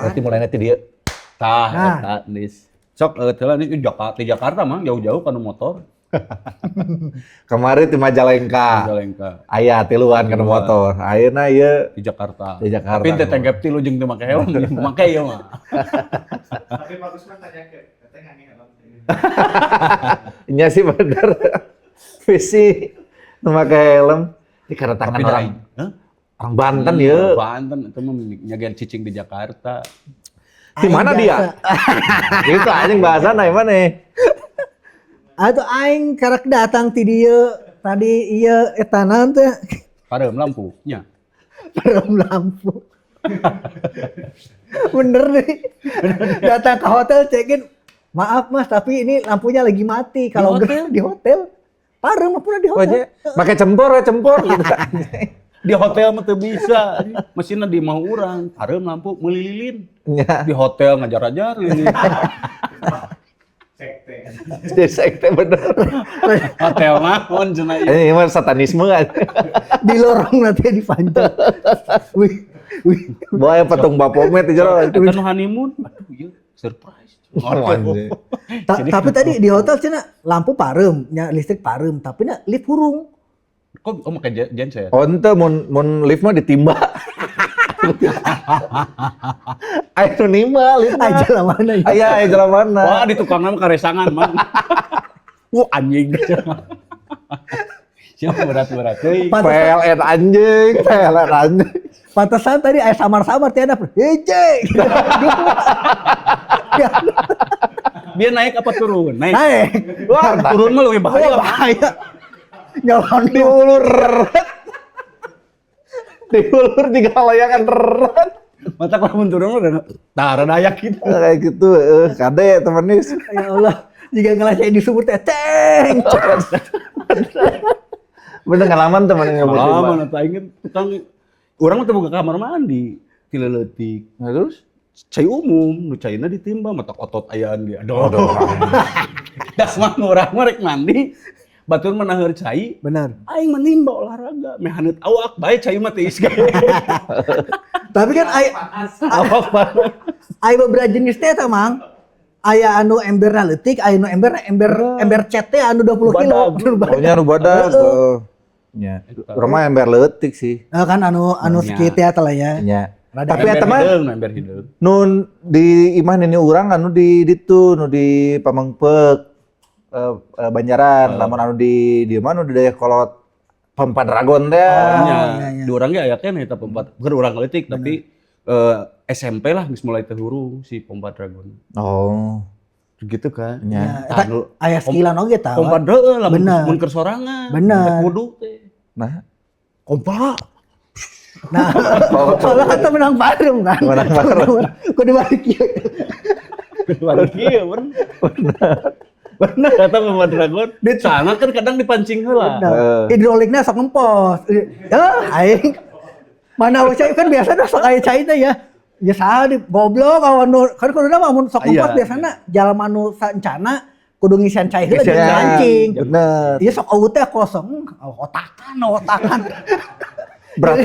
Berarti mulainya ti dieu. Tah, Nah. eta nis. Sok heula nis di Jakarta, di Jakarta mah jauh-jauh kana motor. Kemarin di Majalengka. Majalengka. Aya tiluan kana motor. Ayeuna ieu Di Jakarta. Di Jakarta. Tapi teh tenggep tilu jeung teu make helm, make ieu mah. Tapi bagus mah tanya ke, katanya nggak helm. Nya sih bener. Visi nu make helm. Ini karena tangan Tapi orang da- Hah? Orang Banten ya. Banten itu mah nyagian cicing di Jakarta. Di mana Aing dia? jasa. Gitu anjing bahasana yang mana? Atuh aing karek datang ti dieu tadi ieu eta naon teh? Pareum lampu nya. Pareum lampu. Bener nih. Datang ke hotel check in. Maaf Mas, tapi ini lampunya lagi mati. Kalau Di hotel? Di hotel. Pareum lampunya di hotel. Pokoknya pakai cempor ya cempor gitu. Di hotel mah teu bisa. Mesinna di imah urang, pareum lampu meuli lilin. Nya. Di hotel ngajar-ajar lilin. Sekte. Jadi sekte bener. Hotel naon cenah ieu. Ini mah satanisme kan. Di lorong nanti dipanjat. Wih, wih. Bawa patung Baphomet di jero. Eta nu honeymoon, aduh ieu surprise. Oh, anjing. Tapi tadi di hotel cenah lampu pareum, nya listrik pareum, tapi na lift hurung. Kok oh make genset? Oh ente mun mun lift mah ditimba. Ayo nu nimba lift mah. Aja lah mana ya. Aya aya jalan mana? Wah, di tukangna mah karesangan, Mang. Wah, anjing. Siapa berat-berat euy. Pantesan, PLN anjing, PLN anjing. pantesan tadi aya samar-samar tiada heje. Ya, Dia naik apa turun? Naik. naik. Wah, Turun mah lebih bahaya. Oh, bahaya. Nyolon diulur. Diulur tiga layangan ret. Mata kalau mun turun mah rada tah rada aya gitu. Kayak gitu, kade temen nis. Ya Allah, jika ngelacain di sumur teh ceng. Ceng. Bener ngalaman temen yang Ah, nyebutin. mana tah inget tukang urang mah teu boga kamar mandi ti leutik. Nah, terus? Cai umum, nu caina ditimba mata otot ayaan ge. Aduh. Das mah nu urang mah rek mandi, batur mah naheur cai, Benar. Aing menimba olahraga, meh haneut awak bae cai mah tiis ge. Tapi kan ai Awak banget. ai beberapa jenis teh eta Mang. Aya anu emberna leutik, aya anu emberna ember ember cet teh anu 20 kilo. Badag. Pokoknya nu badag. Heeh. Nya. Urang mah ember leutik sih. Nah, kan anu anu Nya. sekieu teh eta lah ya. Nya. Rada Tapi eta mah hideung, ember hideung. nun di imah nini urang anu di ditu nu di Pamengpeuk Banjaran, lamun anu di dieu mah nu di Dayakolot Pompa Dragon teh. Oh, Nya, iya, iya. di urang ge aya keneh eta pompa. Bukan urang leutik tapi SMP lah geus mulai teu hurung si pompa dragon. Oh, Gitu kan. nya. Ya, eta Tah, nu aya skillan oge tah. pompa heeh lamun Bener. mun keur sorangan. Bener. Rek wudu teh. Nah, Kompa. Nah, soalnya kan menang bareng kan. Menang bareng. Kudu balik ieu. Balik ieu bener. Bener kata pompa dragon. Di sana kan kadang dipancing heula. Nah, Heeh. hidroliknya sok ngempos. Ya, aing. Mana cai kan biasanya sok aya cai teh ya. Ya saha di goblok awan nu kan kuduna mah mun sok ngempos Iya. biasana jalma nu saencana kudu ngisian cai heula Ngisian. jeung mancing. Bener. Iya sok eueuh teh kosong. Otakan, otakan. Berarti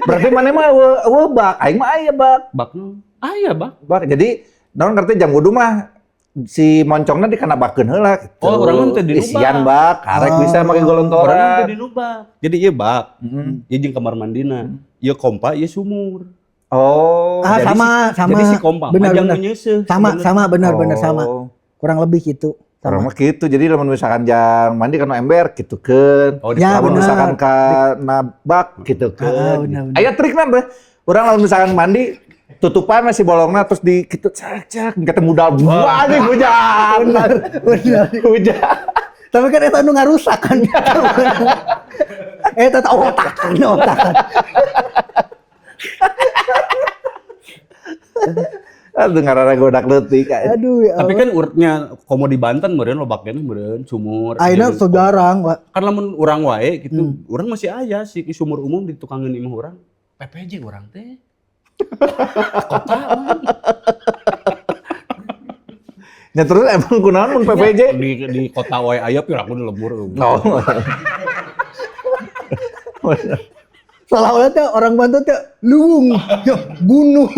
berarti mana mah eueuh eueuh bak, aing mah aya bak. Bakna aya bak. Bak. Jadi naon ngerti jam wudu mah si moncongna dikana bakeun heula gitu. Oh, urang mah teu di Isian bak, karek Oh. bisa make Urang mah golontoran. teu di nu bak. Jadi ieu bak. Heeh. Ieu jeung kamar mandina. Ieu kompa, ieu sumur. Oh. Ah, Jadi sama, sama. Jadi si kompa mah Benar, jangan benar. nyeuseuh. Sama, sebenarnya. sama, benar, benar sama. Oh. Kurang lebih gitu. Urang Sama. mah gitu. Jadi lamun misalkan jang mandi kana ember gitukeun. Oh, di Ya, Lamun bener. misalkan kana bak gitukeun. Ah, bener, bener. Aya trikna beh. Urang lamun misalkan mandi tutupan masih bolongna terus di kitu cak cak ketemu modal wah anjing hujan. Benar, benar. Hujan. Tapi kan eta nu ngarusak kan. Eta teh otakan, otakan. Aduh ngarana godak leutik. Aduh ya Tapi Allah. kan urutnya komo di Banten meureun loba keneh meureun sumur. Ayeuna Jadi, sok jarang, Wak. Kan lamun urang wae gitu, urang masih aya sih ki sumur umum ditukangeun imah urang. PPJ urang teh. Kota mah. Ya terus emang kunaon mun PPJ? Di kota wae aya pira aku di lembur. Oh. Seolah-olah teh orang Banten teh luwung, ya, gunung.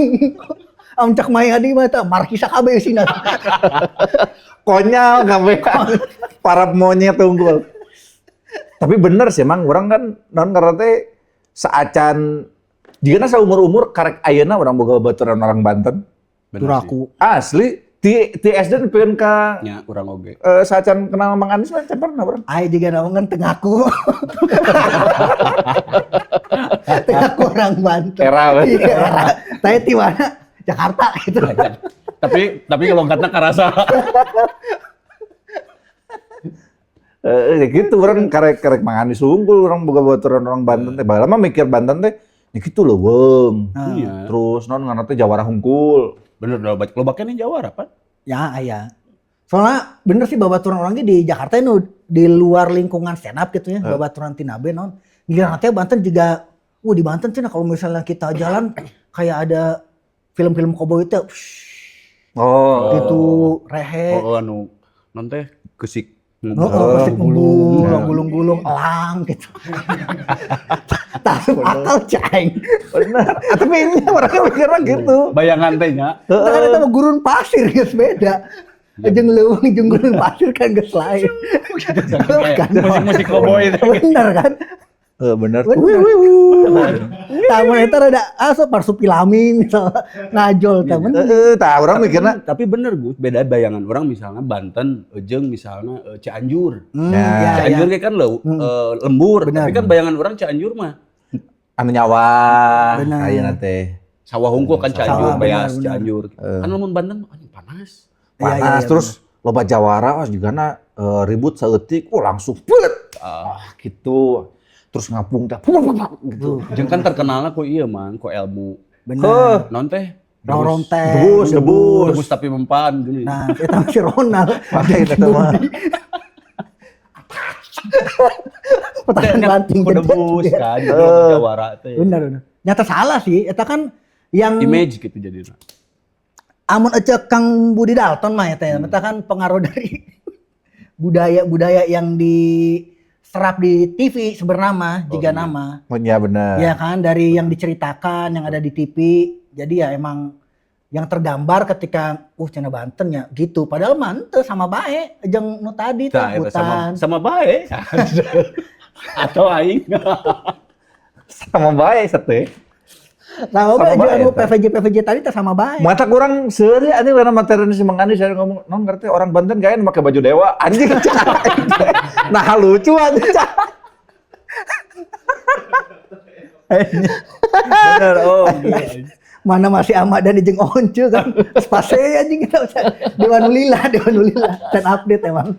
Amun cak Mai Adi mah eta markisa kabeh isina. Konyol kabeh. Para monyet unggul. Tapi bener sih emang orang kan non karena teh saacan jigana saumur-umur karek ayeuna urang boga babaturan orang Banten. Bener sih. Turaku. Asli ti ti SD nepikeun ka Nya urang oge. Saacan kenal Mang Anies mah can pernah urang. Aing juga naon kan teu ngaku. Teu ngaku orang Banten. Era we. Iya, era. Tapi di mana? Jakarta gitu. Tapi logatna karasa. Ya gitu orang karek-karek Mang Anies unggul orang boga babaturan orang Banten teh. Baheula mah mikir Banten teh ya gitu leuweung. Iya. Terus non ngaranna teh Jawara hungkul. Bener loba loba keneh Jawara pan. Ya, aya. Soalnya bener sih babaturan orang di Jakarta nu di luar lingkungan stand up gitu ya, babaturan Tinabe non. Ngira teh Banten juga, wah di Banten cenah kalau misalnya kita jalan kayak ada film-film koboi teh, Oh. gitu rehe. Oh, anu non teh kesik. Oh, pasti Gulung. gulung, gulung-gulung, elang gitu. Tasuk akal ceng. Bener. Ah, tapi ini mereka mikirnya gitu. Bayangan teh nya. Itu kan itu mah gurun pasir geus beda. Jeung leuweung jeung gurun pasir kan geus lain. Kan. Musik-musik koboi teh. Bener kan? Bener. Bener. Wih, wih, wih. Tamun eta rada asup marsupilami misalnya ngajol teh bener. Tah orang mikirnya Tapi bener Gus, beda bayangan orang misalnya Banten jeung misalnya Cianjur. Nah. Ya, Cianjur ya. ge kan lembur, Bener. tapi kan bayangan orang Cianjur mah anu nyawa Bener. ayeuna teh. sawah hungkul kan Cianjur, Sawah, beas bener, bener. Cianjur. Kan lamun Banten anjing panas. Iya, iya, Panas iya, terus loba jawara wah jigana ribut saeutik wah langsung peuet. Ah gitu. Terus ngapung teh gitu. Jeung kan terkenalna ku ieu mang, ku ilmu. Bener. Heuh, Non teh Rorong teh. debus, debus. Debus tapi mempan gini. Nah, eta mah si Ronald. Pakai eta mah. Petasan banting Ku debus kan, jadi loba jawara teh. Bener, bener. Nyata salah sih, eta kan yang Image gitu jadinya. amun ecek Kang Budi Dalton mah eta ya. Eta kan pengaruh dari budaya-budaya yang diserap di TV sebenarnya mah, jiga iya. nama. Oh iya bener. Ya kan dari yang diceritakan yang ada di TV. Jadi ya emang yang tergambar ketika cenah Banten ya gitu. Padahal mah henteu sama bae jeung nu tadi teh Tah, eta sama hutan. sama bae. Atau aing. Sama bae sate. Sama Sama bae bae jeung anu eta. PVJ PVJ tadi teh sama bae. Mata kurang seuri anjing karena materi si Mang Andi saya ngomong non ngerti orang Banten kayaknya pakai baju dewa anjing. Nah lucu anjing. Bener, oh. Mana masih Ahmad dan jeung Once kan. Spase anjing kita Dewan Ulila, Dewan Ulila. Dan update emang.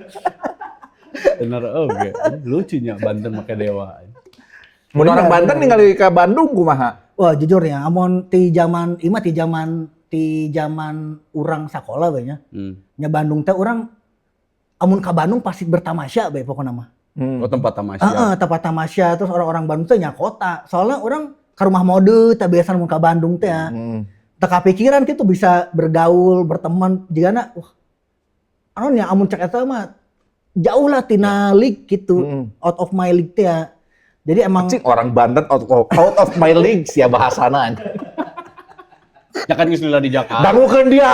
Bener oke. Lucunya Banten make dewa. Mun orang Banten ningali ke Bandung kumaha? Wah jujur ya, amun ti zaman ima ti zaman urang sakola we nya. Nya Bandung teh urang amun ka Bandung pasti bertamasya we pokona mah. Oh tempat tamasya. Heeh, tempat tamasya terus orang-orang Bandung teh nya kota. Soalnya orang ke rumah mode teh biasa mun ka Bandung teh ya. Teu kapikiran kitu bisa bergaul, berteman jigana wah. Anu nya amun cek eta mah jauh lah tina league gitu. Out of my league teh ya. Jadi emang Cing orang Banten out of my league ya bahasana. Ya kan geus lila di Jakarta. Dangukeun dia.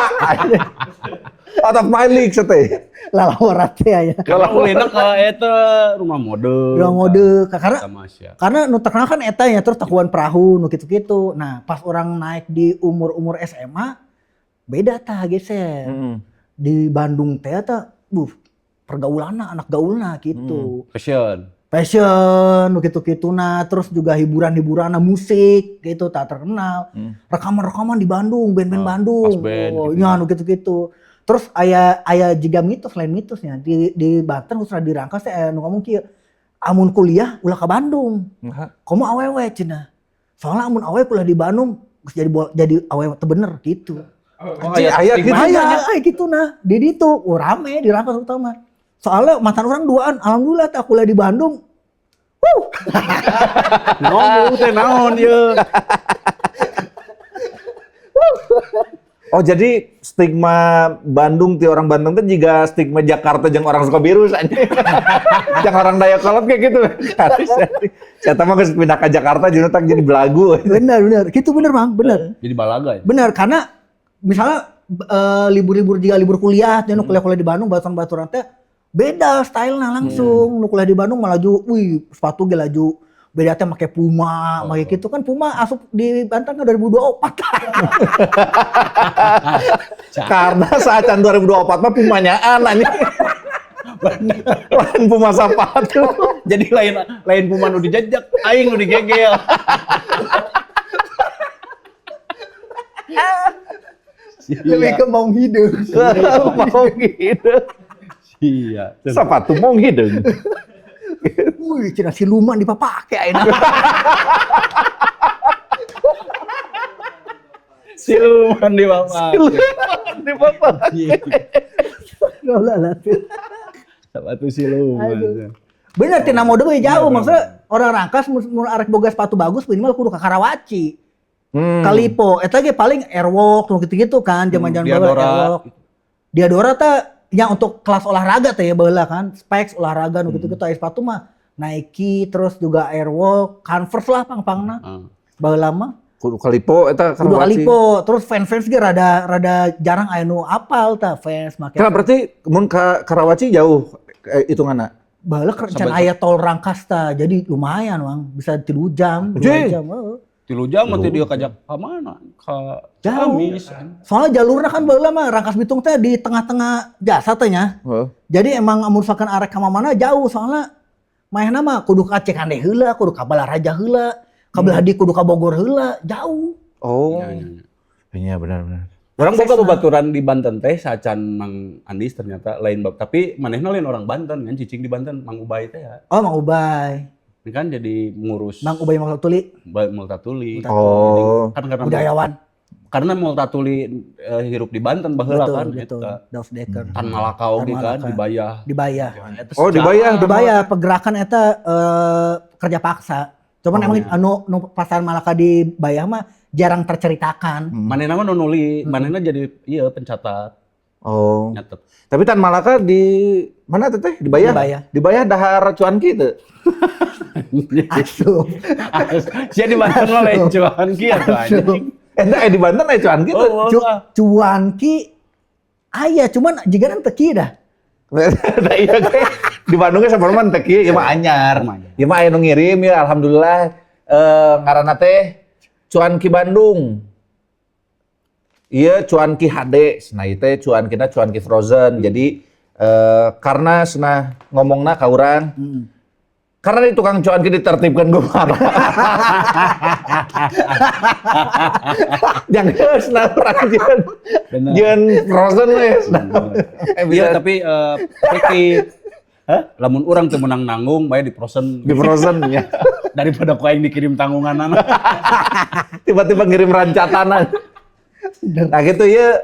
Out of my league teh. lalawara teh ya. Kalau ulina ke eta rumah mode. Rumah mode karena Tamasya. karena nu terkenal kan eta ya terus takuan perahu nu kitu-kitu. Nah, pas orang naik di umur-umur SMA beda tah geser. Di Bandung teh tah pergaulanna anak gaulna gitu. Fashion. Fashion nu kitu-kitu nah, terus juga hiburan-hiburan musik gitu tak terkenal. Rekaman-rekaman di Bandung, band-band Bandung. Pas band Oh, gitu nya ya. nu kitu-kitu. Terus aya jiga mitos lain mitosnya di Banten khususnya di Rangkas teh aya nu ngomong kieu. Amun kuliah ulah ka Bandung. Komo awewe cenah. Soalnya amun awewe kuliah di Bandung geus jadi awewe teu bener gitu. Oh, aya gitu. Aya gitu nah. Di ditu oh, rame di Rangkas utama. Soalnya mantan orang duaan, alhamdulillah teh kuliah di Bandung. Wuh. Naon teh naon ieu. Oh jadi stigma Bandung ti orang Bandung teh juga stigma Jakarta jeung orang Sukabiru anjing. Jeung orang Dayakolot kayak gitu. Saya mah geus pindah ke Jakarta jeung tak jadi belagu. Bener bener. Gitu bener Bang, bener. Jadi balaga ya. Bener karena Misalnya libur-libur juga libur kuliah, nu kuliah-kuliah di Bandung baturan-baturan teh beda stylenya langsung. Nu kuliah di Bandung malah laju, wih, sepatu ge laju beda teh make Puma, make gitu kan. Puma asup di Banten kan 2024. Karena saat can 2024 mah Pumanyaan anjing. Lain Puma sepatu. Jadi lain lain Puma nu dijejak, aing nu digegel. Lebih ke Maung Hideung. Mau gitu. Iya. Sepatu mau hideung. Wih, cenah siluman dipapake ayeuna. Siluman di bawah. Siluman dipapake. Sepatu siluman. Bener tina mode ge jauh, maksudnya orang Rangkas mun arek boga sepatu bagus minimal kudu ka Karawaci. Kalipo, eta ge paling Airwalk nu gitu-gitu kan, zaman-zaman baheula Diadora. Airwalk. Diadora teh yang untuk kelas olahraga teh ya baheula kan, specs olahraga nu gitu-gitu, aya sepatu mah Nike terus juga Airwalk, Converse lah pang-pangna. Baheula mah Kudu Kalipo eta kudu Karawaci. Kalipo, terus fans-fans ge rada rada jarang aya nu apal tah fans make. Kenapa berarti mun ka Karawaci jauh hitunganna? Baheula can aya tol Rangkas tah, jadi lumayan Wang, bisa 3 jam, 2 Anjing. jam. Heeh. 3 jam mah teh dia kajak ka mana? Ka Jauh. Ciamis. Soalnya jalurnya kan baheula mah Rangkas Bitung teh di tengah-tengah jasa teh nya. Heeh. Jadi emang amun misalkan arek ka mana jauh soalnya maehna mah kudu ka Cikande heula, kudu ka Balaraja heula, ka Beladi kudu ka Bogor heula, jauh. Oh. Ya. Iya benar-benar. Orang boga babaturan di Banten teh sacan Mang Andis ternyata lain bab, tapi manehna lain orang Banten kan cicing di Banten Mang Ubay teh ya. Oh, Mang Ubay. Ini kan jadi ngurus Mang Ubay Multatuli, Multatuli. Oh. Kan karena budayawan. Karena Multatuli hirup di Banten baheula Betul, kan betul. eta. Daus Dekker. Tan Malaka oge Tan kan Malaka. dibayah. Dibayar. Eta Oh, dibayar. Dibayar pergerakan eta kerja paksa. Cuman emang anu nu pasar Malaka dibayar mah jarang terceritakan. Manehna mah nu nuli, manehna jadi iya pencatat, Oh. nyatet. Tapi Tan Malaka di mana teh? Di Bayah? Di Bayah. Di Bayah dahar cuanki teu? Asup. Sia di Banten mah lain cuanki atuh anjing. Ente di Banten aya cuanki teu? Oh, Cuanki aya cuman jiga teu kieu dah. Nah, iya ge. Di Bandung ge saperman teu kieu, ieu mah anyar. Ieu mah aya nu ngirim ya alhamdulillah ngaranna teh Cuanki Bandung. Iya cuanki HD, nah ieu teh cuankina cuanki frozen. Jadi karena cenah ngomongna ka urang, karena di tukang cuanki ditertibkan gue marah. Jangan cenah urang jeung Bener. jeung frozen we. Iya tapi efektif. Lamun urang teu meunang nanggung bae di frozen Di frozen ya. daripada ku aing dikirim tanggunganana. Tiba-tiba ngirim rancatanan. Nah gitu ya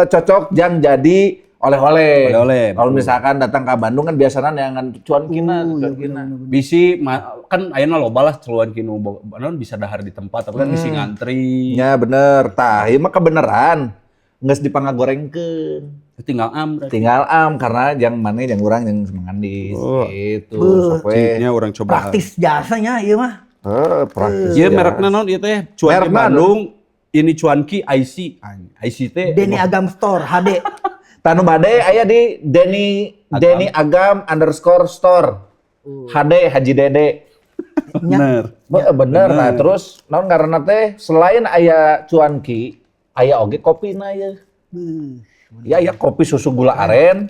cocok jang jadi oleh-oleh. Oleh-oleh, Kalau betul. misalkan datang ke Bandung kan biasanya yang cuankina, cuankina. Bisi kan ayeuna loba lah cuanki nu naon bisa dahar di tempat tapi kan bisi ngantri. Ya bener, tah ieu mah kebeneran. Geus dipangagorengkeun. Tinggal am berarti. Tinggal am karena yang mana yang urang yang mengandis Oh. gitu. Beuh. Sok we. Ciknya orang coba. Praktis jasanya ieu mah. Heuh, praktis. Ieu merekna naon ieu teh? Cuanki Merekna Bandung. Ini cuanki IC. IC teh Denny Agam Store HD. Tanu bade aya di Denny Agam. Denny Agam underscore store. HD Haji Dede. Bener. Bener. Nah, terus naon ngaranna teh selain aya cuanki, aya oge kopina ieu. Ya aya kopi susu gula aren,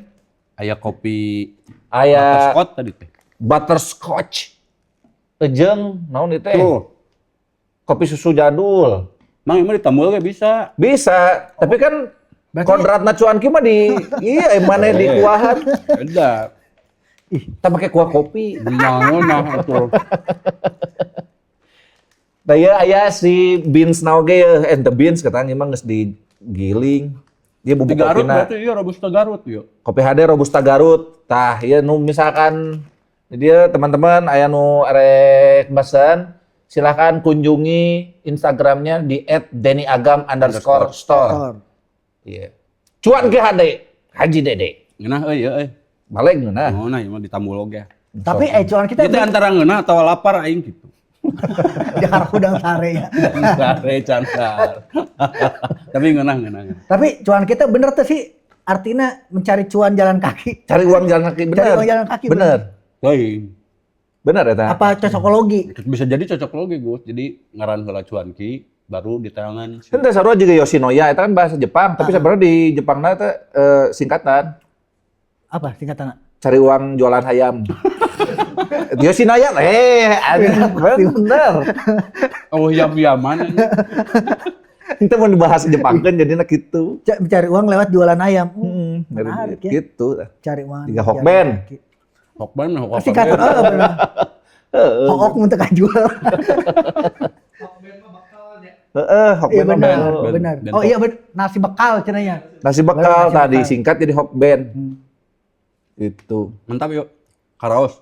Aya kopi aya butterscotch tadi teh. butterscotch. Jeung naon ieu teh? Tuh. Kopi susu jadul. Mang emang ditambul ge bisa. Bisa, tapi kan kodratna cuanki mah di iya mana di kuahan. Beda. Kita pakai kuah kopi. Nah, nah itu. Nah, ya aya si beans na oge ya, and the beans katanya emang geus digiling. Dia Di bubuk Garut kopina. berarti iya Robusta Garut yuk. Kopi HD Robusta Garut. Tah, ieu nu misalkan dia teman-teman aya nu arek mesen, silahkan kunjungi Instagramnya di @dennyagam_store. Iya. Cuan ke HD, Haji Dede. Ngeunah euy euy. Balik ngeunah. Oh, nah ieu mah ditambul oge. Tapi cuan kita Itu antara ngeunah atau lapar aing gitu. Dahar hudang sare ya. Sare can dahar. Tapi ngeunah ngeunah. Tapi cuanki teh bener tuh sih artinya mencari cuan jalan kaki. Cari uang jalan kaki bener. Cari uang jalan kaki, bener. Lain. Bener eta. Apa cocokologi? Bisa jadi cocoklogi, Gus. Jadi ngaran heula cuanki baru di tangan. Kan teh sarua juga Yoshinoya eta kan bahasa Jepang, tapi sebenarnya di Jepangna teh singkatan Apa singkatan? Cari uang jualan ayam. Yoshinoya, anjing, bener. Oh, yam-yaman. Itu mau dibahas Jepang kan jadinya gitu. Cari uang lewat jualan ayam. Dari Menarik ya. gitu. Cari uang. Tiga jalan Hokben. kaki. Hokben, hok Singkatan oh, bener. Hook mun teu kajual. Hokben mah bekalnya. Heeh, Iya Hokben mah benar, ben. benar. Ben. Oh iya benar, nasi bekal cenah nya. Nasi bekal Nasi tadi bekal. singkat jadi Hokben. Itu. Mantap yuk. Karaos.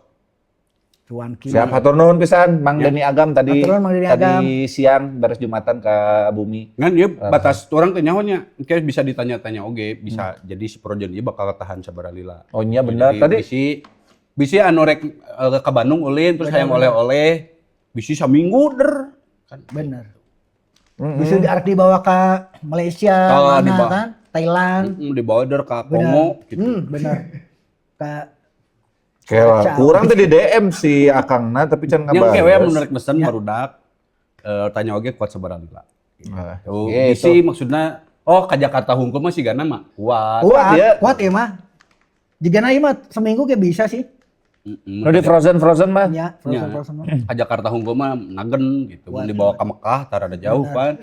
Cuanki. Siap, hatur nuhun pisan Mang Deni Agam tadi. Hatur nuhun, Mang Deni Tadi Agam. siang beres Jumatan ke bumi. Ngan ieu batas orang teh nyaho nya. Engke bisa ditanya-tanya oge, bisa jadi si projen ieu bakal tahan sabaraha lila. Oh iya benar. Jadi Tadi bisi bisi anu rek ke Bandung ulin terus hayang oleh-oleh bisi saminggu der kan. Benar. Bisa diarek dibawa ke Malaysia, Oh, mana dibawa. kan? Thailand. Dibawa der ke Benar. Kongo gitu. Benar. Ke Kayak Kacau. kurang tadi DM si Akangna tapi can Yang ngabales. kewe mun rek mesen barudak tanya oge kuat sabaraha lila. Nah, Oh, gitu. bisi maksudnya oh ke Jakarta hungkul mah sigana mah kuat. kuat, ya. kuat ya mah. Jika ieu mah seminggu kayak bisa sih. Mm-mm. Nu di frozen frozen mah. Ya, frozen Ya. frozen mah. Ke Jakarta hungkul mah nagen gitu. Mun dibawa ke Mekah tara ada jauh kan.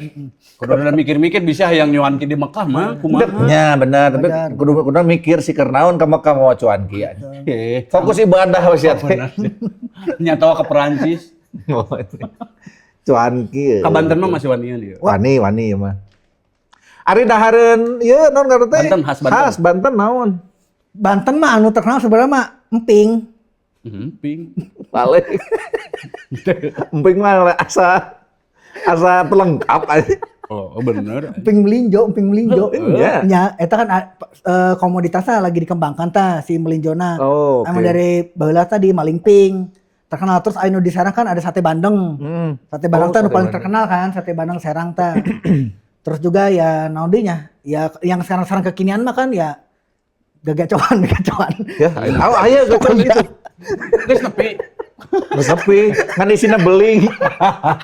Kudu udah mikir-mikir bisa hayang nyuanki di Mekah mah kumaha. Ya benar, tapi Benar. kudu kudu mikir si kernaon ka Mekah mau cuanki ya. Eh, Fokus ibadah we sia teh. benar sih. Nyata ke Perancis. Cuanki. Ke Banten mah masih wanian dia. Wani wani ieu mah. Ari dahareun ieu naon ngaran teh? Banten, khas Banten. Khas Banten naon? Banten mah anu terkenal sebenarnya mah emping. Emping. Paling. Emping mah asa asa pelengkap aja. Oh, oh bener. Emping melinjo, emping melinjo. Iya. Ya, eta kan komoditasnya lagi dikembangkan tah si melinjona. Oh, oke. Emang dari baheula tadi malingping. Terkenal terus anu di Serang kan ada sate bandeng. Sate bandeng Oh, teh anu sate paling bandeng. terkenal kan, sate bandeng Serang teh. Terus juga ya naon deui nya? Ya yang sekarang-sekarang kekinian mah kan ya gagacoan, gagacoan. Ya, ayo ayo gacoan gitu. Geus nepi. Geus nepi, ngan isina beling.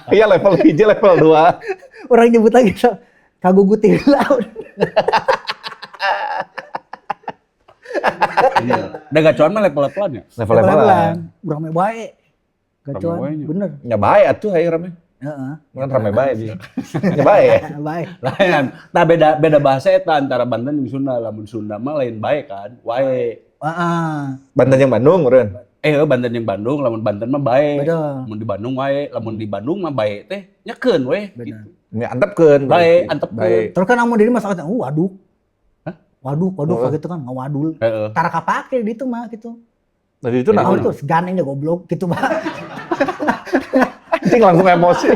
Iya level 1, level 2. Orang nyebut lagi so, kaguguti heula. Iya. Da gacoan mah level-levelan ya. Level-levelan. Urang mah bae. Gacoan, Rame wae nya. bener. Ya bae atuh ayo rame. Heeh. Kan rame bae sih. Ya bae. Bae. Lain. Nah beda beda bahasa eta antara Banten jeung Sunda. Lamun Sunda mah lain bae kan. Wae. Heeh. Banten yang Bandung, meureun. Banten jeung Bandung, lamun Banten mah bae. Betul. Lamun di Bandung wae, lamun di Bandung mah bae teh nyekeun we Bener. gitu. Ya antepkeun. Bae, antepkeun. Bae. Terus kan amun diri masak waduk. Hah? Waduk, waduk Oh. gitu kan ngawadul. Heeh. Tara kapake di itu mah gitu. Tadi itu Jadi naon? Oh, itu segan ini goblok gitu mah. Anjing langsung emosi.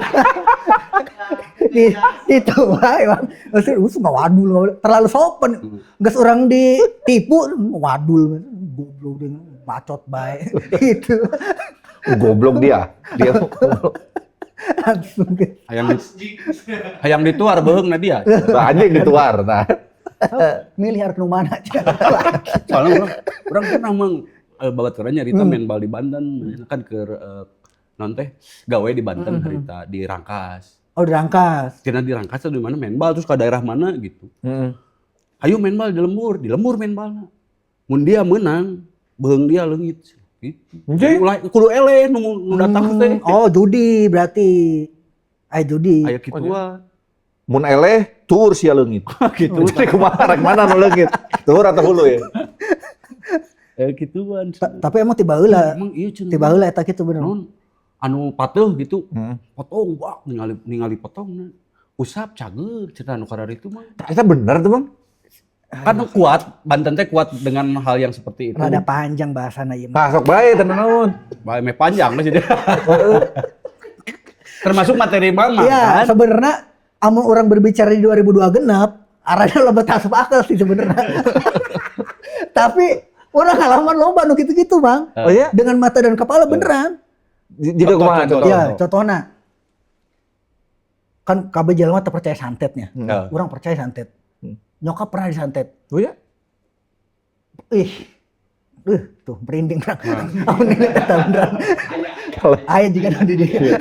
Di itu wae bang. Maksudnya us ngawadul, ngawadul. Terlalu sopan. Geus urang ditipu ngawadul goblok dia bacot bae gitu. Goblok dia. Dia goblok. Langsung gitu. Hayang hayang dituar beuheungna dia. Nah, anjing dituar nah. Milih arek nu mana. Soalnya urang pernah mang babaturan nyarita main bal di Banten, kan ke non teh gawe di Banten harita di Rangkas. Oh, di Rangkas. Tina di Rangkas atau di mana main bal terus ke daerah mana gitu. Heeh. Ayo main bal di lembur main balna. Mun dia menang, beuheung dia leungit gitu. Anjing. Ulah kudu eleh nu nu datang teh. Oh, judi berarti. Ay judi. Aya kituan. Mun eleh tur sia leungit. Gitu. Jadi kumaha rek mana nu leungit? Tur atau hulu ya? Gituan. Tapi emang tiba heula. Emang iya cenah. Tiba heula eta kitu bener. Non anu pateuh gitu. Heeh. Potong wah ningali ningali potong. Usap cager cerita anu kararitu mah. Eta bener tuh, Bang. Kan kuat, Banten teh kuat dengan hal yang seperti itu. Rada panjang bahasana ieu mah. Nah, sok bae teu naon. Bae meh panjang lah jadi. Termasuk materi mama Iya, kan. sebenarnya amun orang berbicara di 2002 genap, arahnya lebih asup akal sih sebenarnya. Tapi orang halaman loba nu gitu-gitu, Bang. Oh iya? Dengan mata dan kepala beneran. Jika kumaha Contoh, contoh? Ya, contohnya kan kabeh jelema teu percaya santetnya. Urang percaya santet. Nyokap pernah disantet. Oh ya? Ih. Tuh merinding urang. Amun ini eta beneran. Aya juga di dia.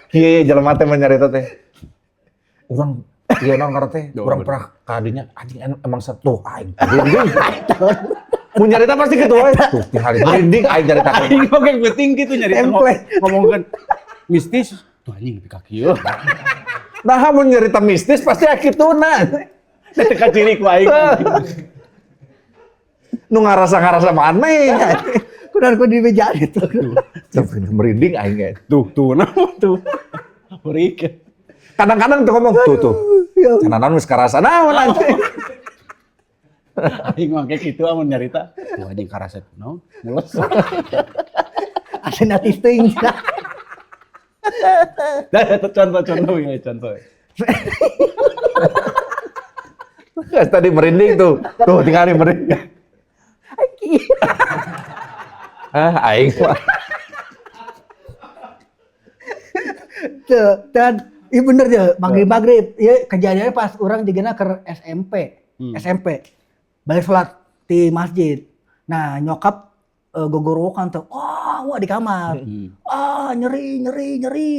Iya, iya, jelema teh nyarita teh. Urang iya naon karena teh, Duh, urang bener. pernah kadinya anjing emang satu aing. Merinding. Mun nyarita pasti kitu wae. Tuh, tinggal merinding aing nyarita. Aing oge penting gitu nyari Template. ngomongkeun mistis. Tuh anjing nepi ka kieu. Nah, mun nyarita mistis pasti kituna. Teu kaciri ku aing. Nu ngarasa-ngarasa maneh. Kudu ku di bejaan itu. Tuh, merinding aing ge. Tuh tuh naon tuh. Beurik. Kadang-kadang tuh ngomong tuh tuh. Ya. Cenah naon geus karasa naon anjing. Aing mah kayak gitu amun nyarita. Tuh anjing karasa naon? Mules. Asenatis teuing. Dah eta contoh-contoh ya contoh. Tadi merinding tuh. Tuh tinggal merinding. Ah, aing mah. Tuh, dan iya bener ya, maghrib-maghrib. Iya kejadiannya pas urang jigana ke SMP. SMP. Balik sholat di masjid. Nah, nyokap gogorowokan tuh. Wah, wah di kamar. Ah, nyeri, nyeri, nyeri.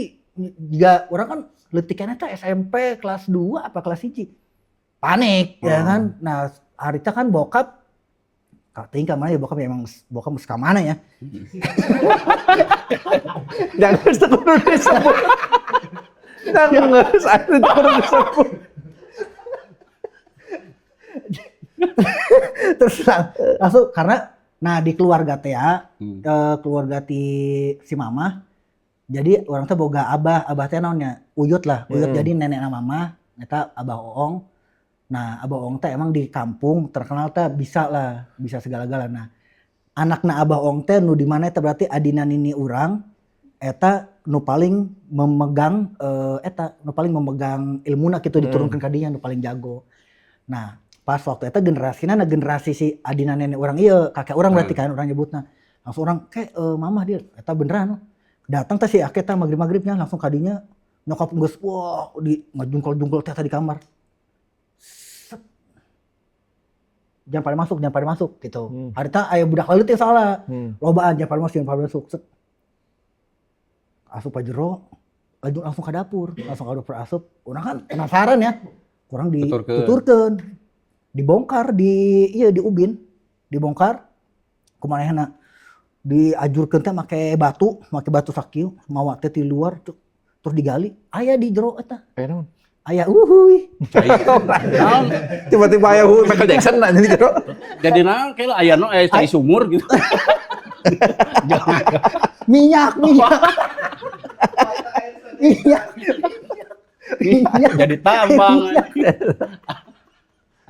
Jika urang kan leutiknya teh SMP kelas 2 apa kelas 1. Panik ya kan. Nah, harita kan bokap teuing ka mana ya bokap ya, emang bokap geus ka mana ya. Jangan teu kudu disebut. Jangan geus atuh teu kudu disebut. Terus langsung karena nah di keluarga teh ya, keluarga ti si mama jadi urang teh boga abah, abah teh naonnya uyut lah, uyut. Jadi nenek mama eta abah Oong. Nah, abah Oong teh emang di kampung terkenal teh bisa lah, bisa segala-gala. Nah, anakna abah Oong teh nu di mana eta berarti adina nini urang eta nu paling memegang eta nu paling memegang ilmuna gitu, diturunkan ka dinya nu paling jago. Nah, pas waktu eta generasina, nah generasi si adina nenek urang ieu, kakek urang berarti kan urang nyebutna. Langsung urang ke mamah dia eta beneran datang teh si akek teh maghrib-maghribnya langsung kadinya. Nyokap geus wah di ngajungkal-jungkal teh di kamar. Set. Jangan pada masuk, jangan pada masuk gitu. Harita aya budak leutik salah. Lobaan, jangan pada masuk, jangan pada masuk. Set. Asup ka jero, langsung langsung ke dapur, langsung ke dapur asup. Urang kan penasaran ya. Kurang Tuturkeun. dituturkeun. Dibongkar di iya di ubin, dibongkar kumanehna diajurkeun teh make batu, make batu sakieu, mawa teh ti luar cuk. Terus digali, aya di jero eta. Eh naon? Aya uhuy. Naon? Tiba-tiba aya Michael Jackson anjing di jero. Jadi naon kayak aya nu aya cai sumur gitu. Jangan. Minyak, minyak. Minyak. Minyak. Jadi tambang.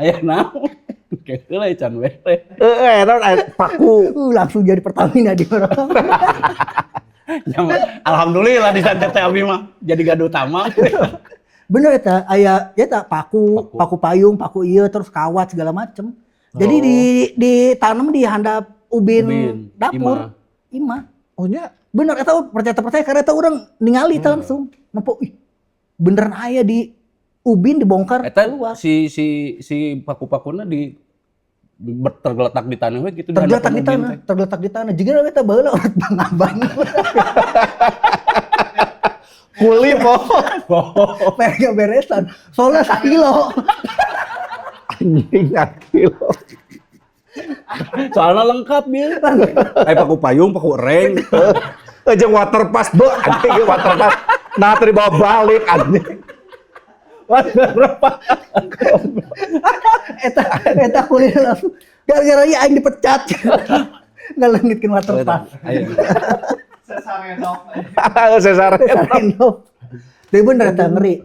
Aya naon? Kayak lah can we teh. Heeh, naon aya paku. Langsung jadi Pertamina di orang. Ya, alhamdulillah disantet teh abi mah jadi gaduh utama. Bener eta aya ya tak paku, Paku. paku payung, paku iya terus kawat segala macem. Jadi ditanam di handap ubin, Ubin, dapur. Imah. Oh nya. Bener eta percaya teu percaya karena eta urang ningali teh langsung. Nempo ih beneran aya di ubin dibongkar Eta keluar. si si si paku-pakuna di tergeletak di tanah we gitu. Tergeletak di hadapan ubin tanah, teh. Tergeletak di tanah. Jika eta baheula urut Bang Abang. Kuli po. Pengen beresan. Soalnya sakilo. Anjing kilo. Soalnya lengkap bil. Aya paku payung, paku reng. Jeung waterpass be anjing waterpass. Nah, teu dibawa balik anjing. Waterpass. Eta eta kuliah langsung gara-gara ieu aing dipecat. Ngalengitkeun waterpass. Ayo. Sesarenok. Sesar. Renov. Tapi bener eta ngeri.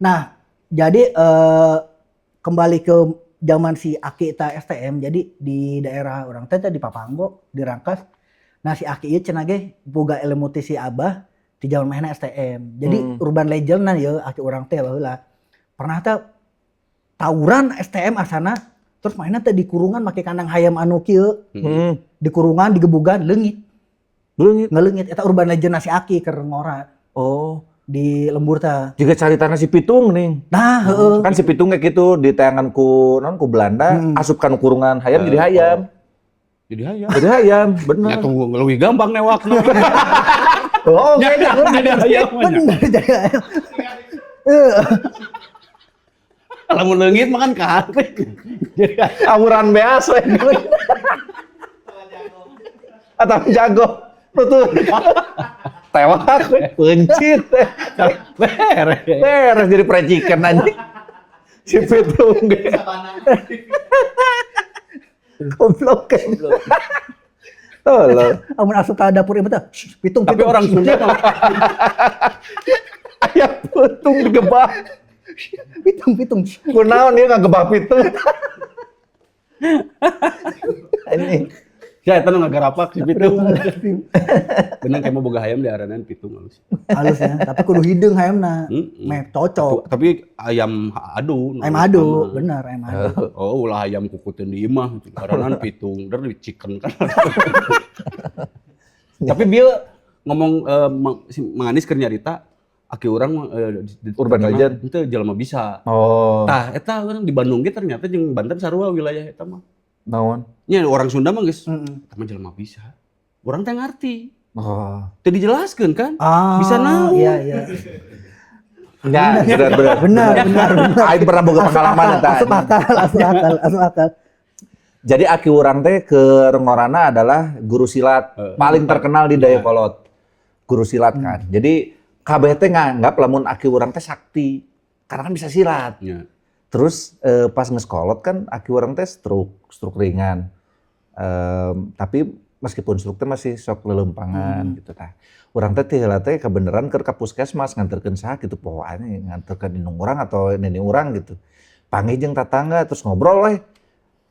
Nah, jadi kembali ke zaman si Aki eta STM, jadi di daerah urang teh teh di Papanggo, di Rangkas. Nah, si Aki ieu cenah ge boga ilmu ti si Abah di zaman manehna STM. Jadi urban legend na ieu aki urang teh baheula. Pernah teh tawuran STM asana, terus manehna teh di kurungan make kandang hayam anu kieu, di kurungan digebugan leungit. Leungit. Ngeleungit eta urban legend si Aki keur ngora di lembur teh. Jiga caritana si Pitung nih. Nah, heeh. Kan si Pitung kayak gitu ditayangan ku non ku Belanda, asup kan kurungan hayam jadi hayam. Jadi hayam. Jadi hayam, bener. Ya tunggu lebih gampang newak. Oh, Ya, jadi hayam. Bener jadi hayam. Lamun leungit mah kan kahate. Jadi hayam. Awuran beas we. Atau jago. Betul. Tewak we, pencit. Beres. Beres jadi preciken anjing. Si Pitung ge. Goblok. Tolong. Amun asup ka dapur ieu teh, "Shh, pitung Tapi pitung." orang Sunda mah Aya pitung digebah. Pitung pitung. Kunaon dia ngagebah pitung. Anjing. Ya eta nu ngagarapak si Pitung. Bener kayak mau boga hayam diaranan Pitung halus. Halus ya, tapi kudu hideung hayamna. Heeh. Meh cocok. Tapi ayam adu. Ayam adu, bener ayam adu. Oh, ulah ayam kukuteun di imah aranan Pitung, der di chicken kan. Tapi bieu ngomong si Mang Anis keur nyarita aki urang mah, Urban legend. Henteu jelema bisa. Oh. Tah eta urang di Bandung ge ternyata jeung Banten sarua wilayah eta mah. Naon? Nya orang Sunda mah geus eta mah jelema bisa. Urang teh ngarti. Oh. Teu dijelaskeun kan? Ah, Bisa naon. Iya. Ya, benar benar. Benar, benar, benar. Aing pernah boga pengalaman eta. Asup akal, asup akal, asup akal. Jadi aki urang teh ke Rengorana adalah guru silat paling terkenal di Dayeuhkolot. Guru silat kan. Jadi kabeh teh nganggap lamun aki urang teh sakti karena kan bisa silat. Terus pas ngeskolot kan aki urang teh stroke, stroke ringan. Tapi meskipun stroke teh masih sok lelempangan gitu tah. Urang teh ti heula teh kebeneran keur ka puskesmas nganterkeun saha gitu pohoan nganterkeun indung urang atau nenek urang gitu. Panggih jeung tatangga terus ngobrol we.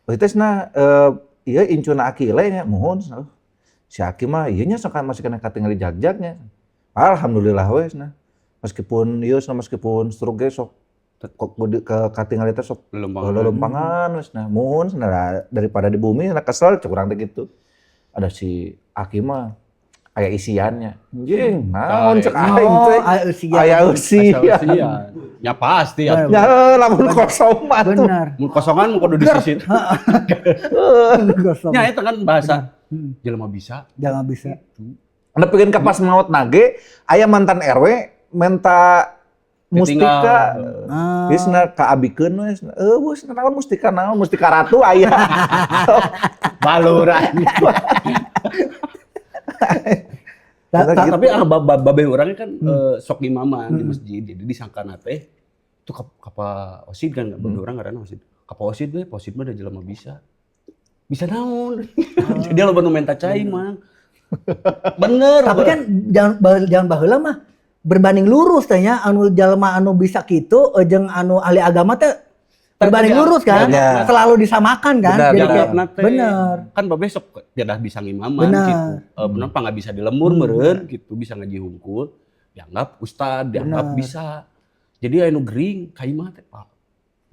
Oh teh cenah ieu incuna aki le nya muhun cenah. Si aki mah ieu nya sok masih kena katingali jagjagnya. Alhamdulillah we cenah. Meskipun ieu cenah meskipun stroke ge sok kok ke katingali teh sok Lelempangan. lelempangan wes nah muhun cenah daripada di bumi cenah kesel cek urang teh gitu. Ada si aki mah aya isiannya. Anjing, naon cek aing teh. Oh, aya eusian. Aya eusian. Asa eusian. Ya pasti ya. Benar. Ya lamun kosong mah tuh. Benar. Mun kosongan mun kudu disisit. Kosong. Ya eta kan bahasa jelema bisa. Jangan bisa. Nepikeun ka pas maot nage aya mantan RW menta mustika. Ah. Geus na kaabikeun we cenah. Eueuh cenah naon mustika naon mustika ratu aya. Baluran. Gitu. Tapi ah, babe urangnya kan sok imaman di masjid, jadi disangkana teh itu kapa osid kan, babe urang ngaranna osid. Kapa osid we, osid mah da jelema bisa. Bisa naon? Jadi lo nu menta cai mang. Bener. Tapi kan jangan jangan baheula mah berbanding lurus teh nya anu jalma anu bisa kitu jeung anu ahli agama teh berbanding lurus kan, Benar. selalu disamakan kan. Benar, Jadi benar. kayak, Bener. bener. Kan babe sok tiada bisa ngimaman gitu. Bener apa nggak bisa di lembur meureun gitu, bisa ngaji hungkul. Dianggap ustad, dianggap bisa. Jadi anu gering ka imah teh Pak.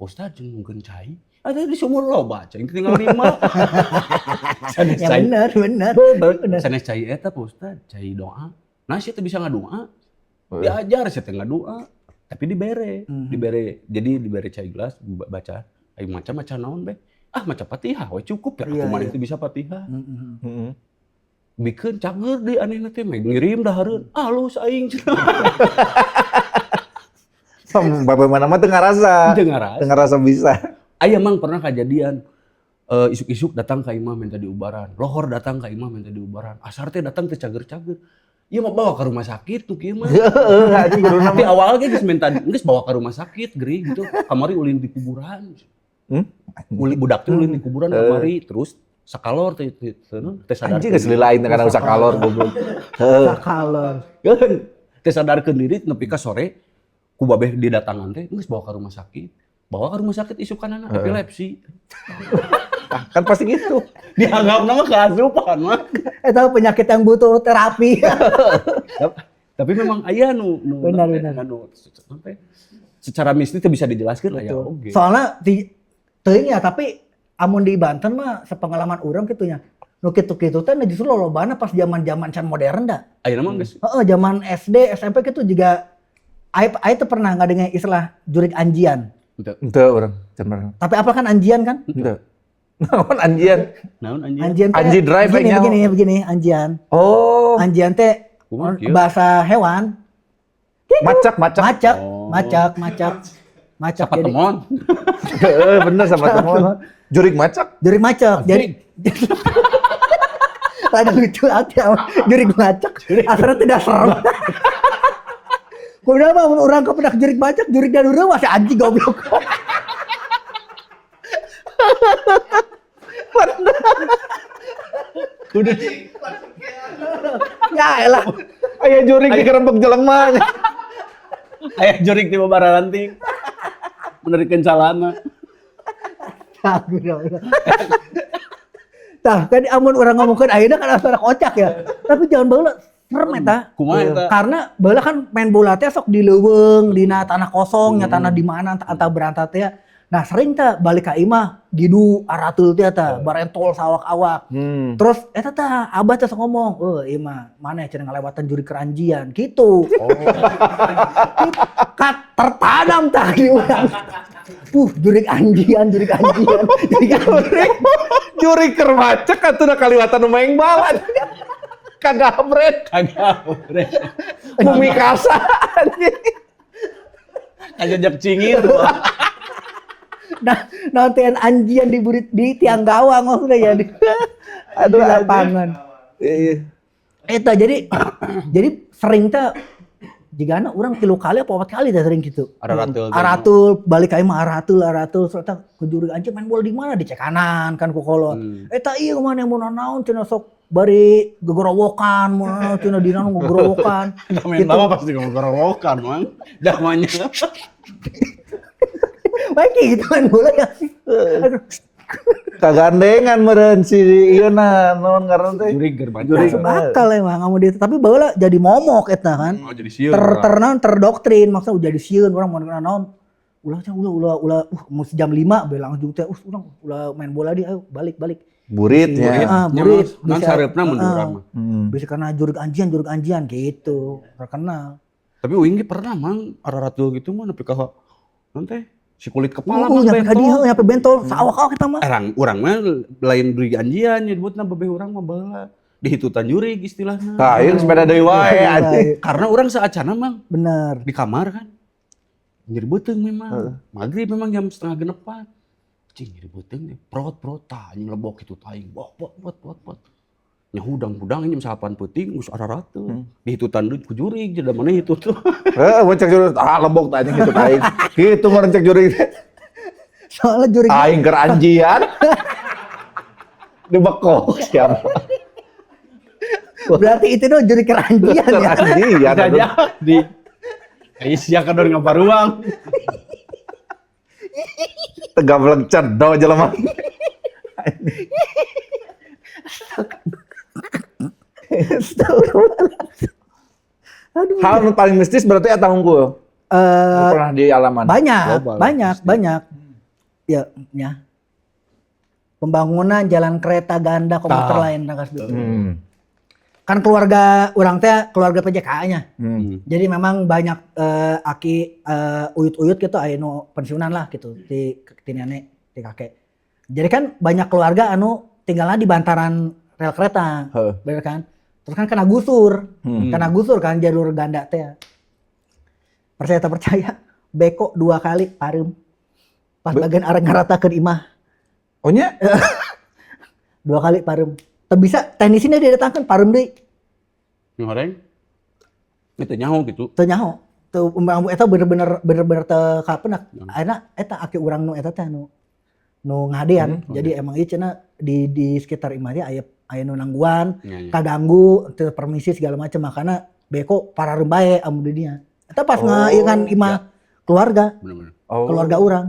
Ustad jeung nungkeun cai. Ada di sumur loba, cai tinggal lima. Sanes Ya cai. bener, bener. Bener. Sanes cai eta Pak Ustad, cai doa. Nah, sia teh bisa ngadoa. Diajar sia teh ngadoa. Tapi dibere, dibere. Jadi dibere cai gelas baca ayo maca maca naon be? Ah maca Fatihah we cukup ya. Aku mah itu bisa Fatihah. Heeh. Bikeun cager deui anehna teh mah ngirim dahareun. Ah lu aing cenah. Bapak mana mah teu ngarasa. Teu ngarasa. Teu ngarasa bisa. Aya mang pernah kejadian isuk-isuk datang ka imah minta diubaran, lohor datang ka imah minta diubaran, asar teh datang teh cager-cager. Ieu mah bawa ke rumah sakit tuh kieu mah. Heeh, anjing guruna Tapi mah. awal ge geus minta geus bawa ke rumah sakit gering gitu. Kamari ulin di kuburan. Hmm? Ulin budak teh ulin di kuburan kamari terus sakalor teh teh teh teh sadar. Anjing geus lain karena usah kalor goblok. Heeh. Sakalor. Teh sadarkeun diri nepi ka sore ku babeh didatangan teh geus bawa ke rumah sakit. Bawa ke rumah sakit isukanana epilepsi. Kan pasti gitu. Dianggap nama keasupan mah. Eta penyakit yang butuh terapi. Tapi memang aya nu nu Benar, benar. anu sampai secara mistis teu bisa dijelaskan aya oge. Soalnya di teuing ya tapi amun di Banten mah sepengalaman urang kitu nya. Nu kitu-kitu teh justru lolobana pas zaman-zaman can modern da. Ayeuna mah geus. Heeh, zaman SD, SMP gitu juga aya teu pernah ngadenge istilah jurig anjian. Henteu. Henteu urang, can pernah. Tapi apa kan anjian kan? Henteu. Naon anjian? Naon anjing? Anjian teh Anji drive begini, kayaknya. Begini, begini, anjian. Oh, Anjian teh Kumaha kieu? bahasa hewan. Macak, macak. Macak, Oh. macak, macak. Macak. Sapa Jadi temon. Heeh, bener sama temon. Jurig macak. Jurig macak. Jadi rada lucu aja jurig macak. Asalnya tidak serem. Kumaha mah mun urang kepedak jurig macak, jurig dan urang masih anjing goblok. Kudu Ya elah. Aya jurig dikerempek jelema. Aya jurig ti babararanting. Menerikeun calana. Tah, kan amun urang ngomongkeun ayeuna kan asa kocak ya. Tapi jangan baheula serem eta. Kumaha eta? Karena baheula kan main bola teh sok di leuweung, dina tanah kosong, nya tanah di mana antah berantah teh. Nah, sering teh balik ka imah didu aratul teh tah, barentol sawak-awak. Terus eta tah abah teh sok ngomong, "Euy, ieu mah maneh cenah ngalewatan jurig keranjian." Gitu. Oh. Kat tertanam tah di urang. Jurig anjian, jurig anjian, jurig anjian. Jurig keur macek atuh da kaliwatan nu maeng balan. Kagabret, Kagabret. bumi kasa anjing. Kajajak cingit. Nah, nantian anjian di burit di tiang gawang maksudnya ya di, Aduh, di lapangan. Iya. Eta jadi sering teh jigana urang 3 kali apa 4 kali teh sering gitu. Araratul. Aratul balik ka imah aratul aratul serta ku jurig anjing main bola di mana di cekanan kan ku kolot. Eta ieu mana mun naon cenah sok bari gegorowokan mun naon cenah dina nu gegorowokan. Main lama pasti gegorowokan, Mang. Damanya. Baik gitu main bola ya. Aduh. Kagandengan meureun si ieu na naon ngaranna teh? Jurig keur macak. Jurig. Masuk akal emang kamu dia tapi baheula jadi momok eta kan. Oh, jadi sieun. Ter terdoktrin maksudnya udah jadi sieun urang mau naon. Ulah cenah ulah ulah ulah mau jam 5 be langsung teh urang ulah main bola di ayo balik balik. Burit ya. Ah, burit. Nan Bisa- sareupna mun urang mah. Bisa karena jurig anjian gitu terkenal. Tapi uing ge pernah Mang araratul gitu mah nepi ka naon teh si kulit kepala mah Nyampe ka bentol. dieu nyampe bentol sawak-awak kita mah. Erang urang mah lain jurig anjian nyebutna babeh urang mah baheula. Dihitutan jurig istilahna. Tah, ieu sepeda deui wae anjing. Karena urang saacana Mang Bener. di kamar kan. Nyeri beuteung memang. Maghrib memang jam 5:30. Cing nyeri beuteung teh prot prot tah anjing lebok kitu tah aing. Bok bok bot bot bot. Nya hudang-hudang jam 8 peuting geus ararateun. Dihitutan deui ku jurig jadi mana hitut tuh. Heeh, mun cek jurig ah lebok tah anjing hitut aing. Kitu meureun cek jurig teh. Soalnya jurig Aing keur anjian. Dibekok siapa? berarti itu dong jurig keranjian Keur ya. anjian. Bisa jadi. Ai sia kadon ngabaruang. Tegablek cedo jelema. Aduh. Hal nu paling mistis berarti eta hungkul. Pernah di alaman. Banyak, Global, banyak, pasti. banyak. Ya, ya. Pembangunan jalan kereta ganda komuter lain rangkas dulu. Kan keluarga urang teh keluarga PJK-nya. Jadi memang banyak aki uyut-uyut gitu aya nu pensiunan lah gitu di nenek, di kakek. Jadi kan banyak keluarga anu tinggalnya di bantaran rel kereta. Bener kan? Terus kan kena gusur. Kena gusur kan jalur ganda teh. Percaya tak percaya, beko 2 kali pareum. Pas bagian arah ngaratakeun imah. Oh nya? 2 kali pareum. Teu bisa teknisinya dia datangkan pareum deui. Ngoreng. Itu nyaho gitu. Teu nyaho. Teu eta bener-bener teu kapenak. Ayeuna eta aki urang nu eta teh nu ngadean. Jadi emang ieu cenah di sekitar imah teh aya nu nangguan, kaganggu, teu permisi segala macam makana beko parareum bae amun di dinya. Eta pas ngaieukan imah keluarga. Bener-bener. Oh. Keluarga urang.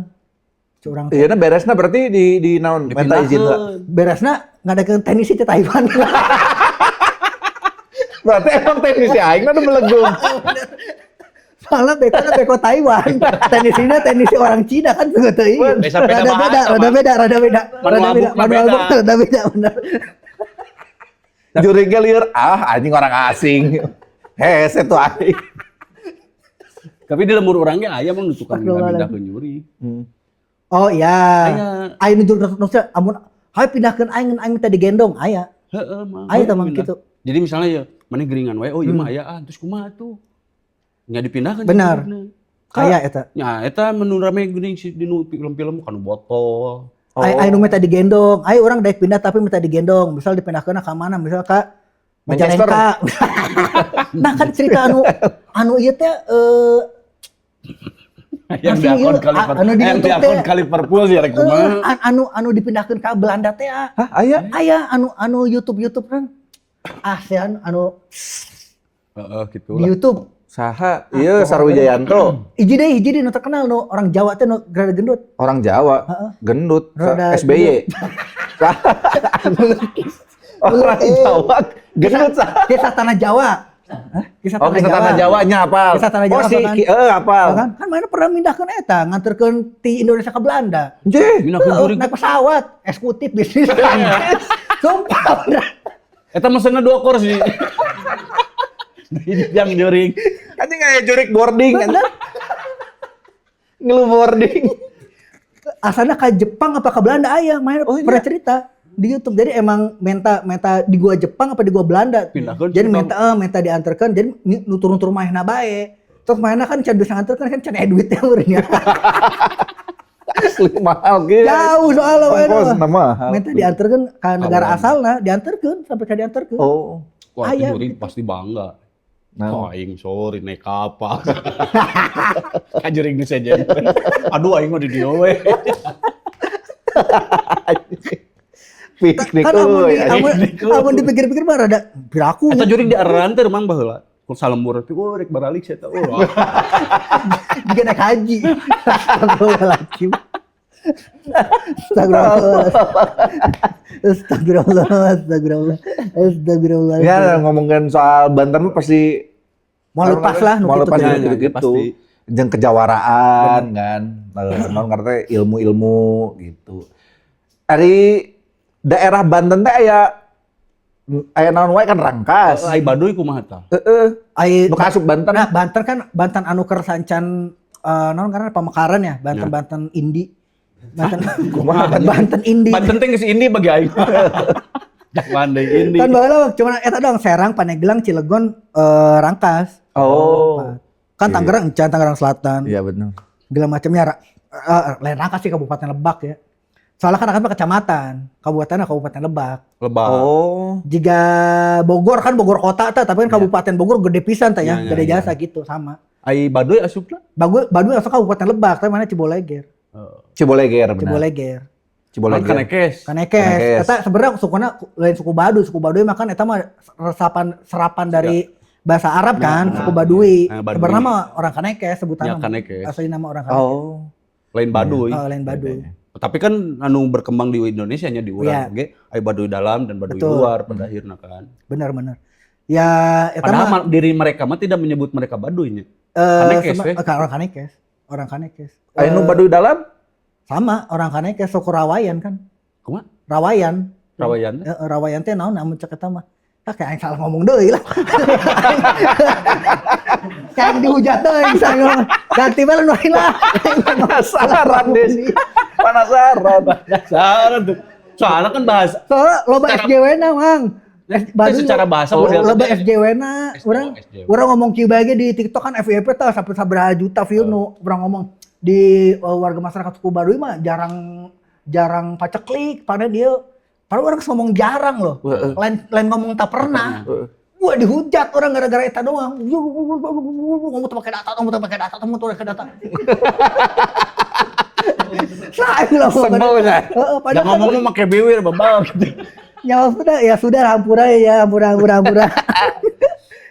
Curang. Iya, nah beresna berarti di naon? Minta izin lah. Beresna ngadakeun teknisi teh Taiwan. Berarti emang teknisi aing mah nu belegung. Soalnya beko beko Taiwan, teknisinya teknisi orang Cina kan tuh teu ieu. Beda Rada bahasa, beda, rada Mang. beda, rada beda. Manual Rada beda, booknya manual beda. book rada beda bener. Jurignya lieur, ah anjing orang asing. Hese tuh aing. Tapi di lembur urang ge aya mah nu tukang Astagfirullahaladzim. pindahkeun jurig. Oh iya. Aya. Aing nu nu amun hayu pindahkeun aing, aing minta digendong aya. Heeh, mah. Aya tah mang Pindah. kitu. Jadi misalnya ya, mana geringan wae, oh iya mah aya ah, terus kumaha tuh? Nya dipindahkeun. Benar. Jurigna. Aya eta. Ya, eta menu rame geuning si di nu film-film kanu botol. Oh. Aing nu minta digendong. Ayo orang daek pindah tapi minta digendong. Misal dipindahkeun ka mana? Misal ka Manchester. Majalengka. Nah kan cerita anu anu ieu teh Yang Masih diakon ieu, ka Liverpool. anu di Yang YouTube diakon teh. ka Liverpool sih rek kumaha. Anu anu dipindahkeun ka Belanda teh ah. Hah, aya? Aya anu anu YouTube YouTube kan. ASEAN anu Heeh, gitu di lah. YouTube. Saha? Iya, Sarwijayanto. Hiji deui nu terkenal nu orang Jawa teh nu rada gendut. Orang Jawa. Heeh. Gendut. Rada SBY. Orang Jawa gendut saha? Kisah Tanah Jawa. Kisah Oh, kisah Tanah Jawanya apal. Kisah Tanah Jawa Oh, si apa kan? Apal. Kan kan mana pernah mindahkeun eta nganterkeun ti Indonesia ke Belanda. Jeh. Mindahkeun Heeh, jurig. naik pesawat, eksekutif bisnis. Sumpah bener. Eta mesenna dua kursi. Yang jurig. Anjing kayak jurig boarding kan. Bener. Ngeluh boarding. Asalnya ke Jepang apa ke Belanda aya, main Oh, iya. pernah cerita di YouTube. Jadi emang minta minta di gua Jepang apa di gua Belanda. Pindahkeun Jadi cerita. minta minta diantarkan, jadi nu turun-turun mahna bae. Terus mahna kan can bisa nganterkeun kan can aya duitnya urangnya. Asli mahal gitu. Jauh soalnya mahna Ongkos mah. mahal. Minta diantarkan ke negara Belanda. asalna, diantarkeun sampai ke diantarkeun. Oh. Wah, Aya. itu jurig pasti bangga. Nah. Oh, aing sorry naik kapal. Ka jurig nu sejen. Aduh aing mah di dieu we. Piknik Kan amun di euy. amun, amun dipikir-pikir mah rada piraku. Eta jurig di areran teh mang baheula. Ku salembur teh, oh rek baralik sia eta. Oh. Jika naik haji. Astagfirullahaladzim. Astagfirullah. Astagfirullah. Astagfirullah. Astagfirullah. Ya ngomongin soal Banten mah pasti Mau lepas lah nu mau kitu lepas teh. Ya, ya, gitu-gitu. pasti. Jeung kejawaraan kan. Non ngerti ilmu-ilmu gitu. Ari daerah Banten teh aya aya naon wae kan Rangkas. Ai Baduy kumaha tah? Heeh. Ai Nu kaasup Banten. Nah, Banten kan Banten anu keur sancan naon karena pamekaran ya, Banten Ya. Banten Indi. Banten Kumaha? Banten Indi. Banten teh geus indi bagi aing. Jangan deui indi. Kan baheula cuma eta doang Serang, Pandeglang, Cilegon, Rangkas. Oh. Kan Tangerang encan, Tangerang Selatan. Iya benar. Segala macamnya lain Rangkas sih Kabupaten Lebak ya. Soalnya kan akan kecamatan, kabupaten Kabupaten Lebak. Lebak. Oh. Jika Bogor kan Bogor kota tah, tapi kan Iya. Kabupaten Bogor gede pisan tah ya, Iya, iya, gede iya. jasa gitu sama. Ai Baduy asupna? Bagus Baduy asal Kabupaten Lebak, tapi mana Ciboleger. Ciboleger benar. Ciboleger. Ciboleger. Kanekes. Kanekes. Kanekes. Eta sebenarnya sukuna lain suku Baduy, suku Baduy mah kan eta mah resapan serapan dari bahasa Arab kan, Nah, suku Baduy. nah, Baduy. Sebenarnya mah orang Kanekes sebutannya. Ya Kanekes. Asli nama orang Kanekes. Oh. Lain Baduy. Oh, lain Baduy. Tapi kan anu berkembang di Indonesia nya di urang Iya. oge ai Baduy dalam dan Baduy Betul. luar pada akhirnya kan. Benar benar. Ya eta Padahal mah diri mereka mah tidak menyebut mereka Baduynya. Kanekes, eh. Orang Kanekes. Orang Kanekes. Aya nu Baduy dalam? Sama orang Kanekes suku Rawayan kan. Kumaha? Rawayan. Rawayan. Rawayan teh naon amun cek eta mah. Ah, kayak aing salah ngomong deui lah. Kayak yang dihujat deui bisa ngomong. Ganti bae nu lain lah. Penasaran, Des. Penasaran. Penasaran tuh. Soalnya kan bahasa Soalnya loba SJW-na, Mang. Itu secara bahasa model loba teh. SJW-na, SJW. urang ngomong kieu bae ge di TikTok kan FYP tah sampai sabaraha juta view nu urang ngomong di warga masyarakat suku Baduy mah jarang jarang paceklik, padahal dia padahal orang ngomong jarang loh. Heeh. Lain lain ngomong tak pernah. Heeh. Gua dihujat orang gara-gara eta doang. Ngomong tuh pakai data, ngomong tuh pakai data, ngomong tuh pakai data. Saya lah Sebel ya. Heeh, padahal Jangan ngomongnya pakai bibir babal gitu. ya sudah ya sudah hampura ya hampura hampura hampura.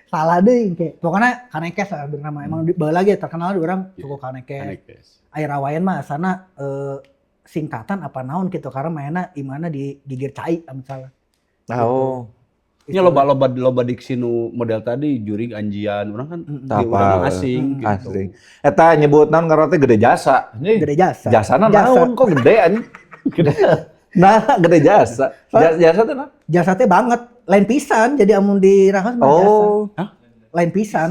Salah deh kayak pokoknya Kanekes lah bernama emang di baheula lagi terkenal di orang suku Kanekes. Kanekes. Air Rawayan mah sana singkatan apa naon gitu karena mainnya imana di gigir cai misalnya. Oh. Ini loba-loba loba diksi nu model tadi jurig anjian orang kan di urang mah asing gitu. Asing. Eta nyebut naon ngaran teh gede jasa. Gede jasa. Jasana Jasa. naon kok gede anjing? Gede. Nah, gede jasa. Jasa teh nah. Jasa teh banget, lain pisan. Jadi amun di Rangkas mah jasa. Oh, Lain pisan.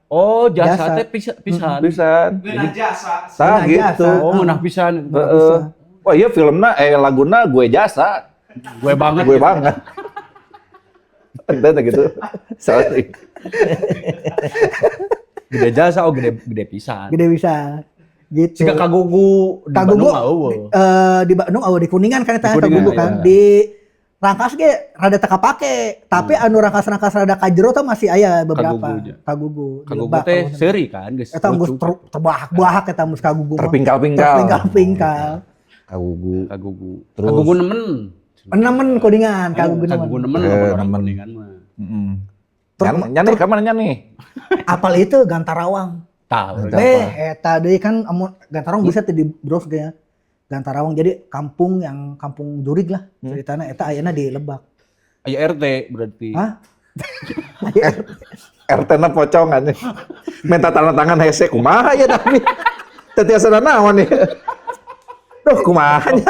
Oh, jasa Jasa. teh pisan. pisan. Ngeunah jasa. Tah Ngeunah gitu. jasa. Oh, meunah pisan. Heeh. Wah, iya filmna laguna gue jasa. Gue banget. Gue banget. Ente teh gitu. Sorry. Gede jasa, oh gede gede pisan. Gede bisa. Gitu. Siga kagugu di Kagugu Bandung mah eueuh. Di Bandung oh di Kuningan kan eta Di Kuningan, kagugu kan. iya. Di Rangkas ge rada teu kapake, tapi anu rangkas-rangkas rada ka jero teh masih aya beberapa. Kagugunya. Kagugu. Di Kagugu Lebak, teh kagugu. seuri kan geus. Eta geus lucu. terbahak-bahak eta geus kagugu mah. Terpingkal-pingkal. Terpingkal-pingkal. Kagugu. Kagugu. Terus. Kagugu nemen. Nemen Kuningan, kagugu Kagugu nemen. nemen lamun orang Nemen. Kuningan mah. Heeh. Terus- Nyan nih, ka mana nih? Apal itu Gantarawang. Tahu. Gantara. Eta deui kan amun Gantarawang bisa teh di browse ge ya. Gantarawang jadi kampung yang kampung jurig lah ceritana eta ayeuna di Lebak. Aya RT berarti. Hah? RT-na pocong anjing. Minta tanda tangan hese kumaha ya tapi. Teu tiasa naon nih. Duh, kumaha nya.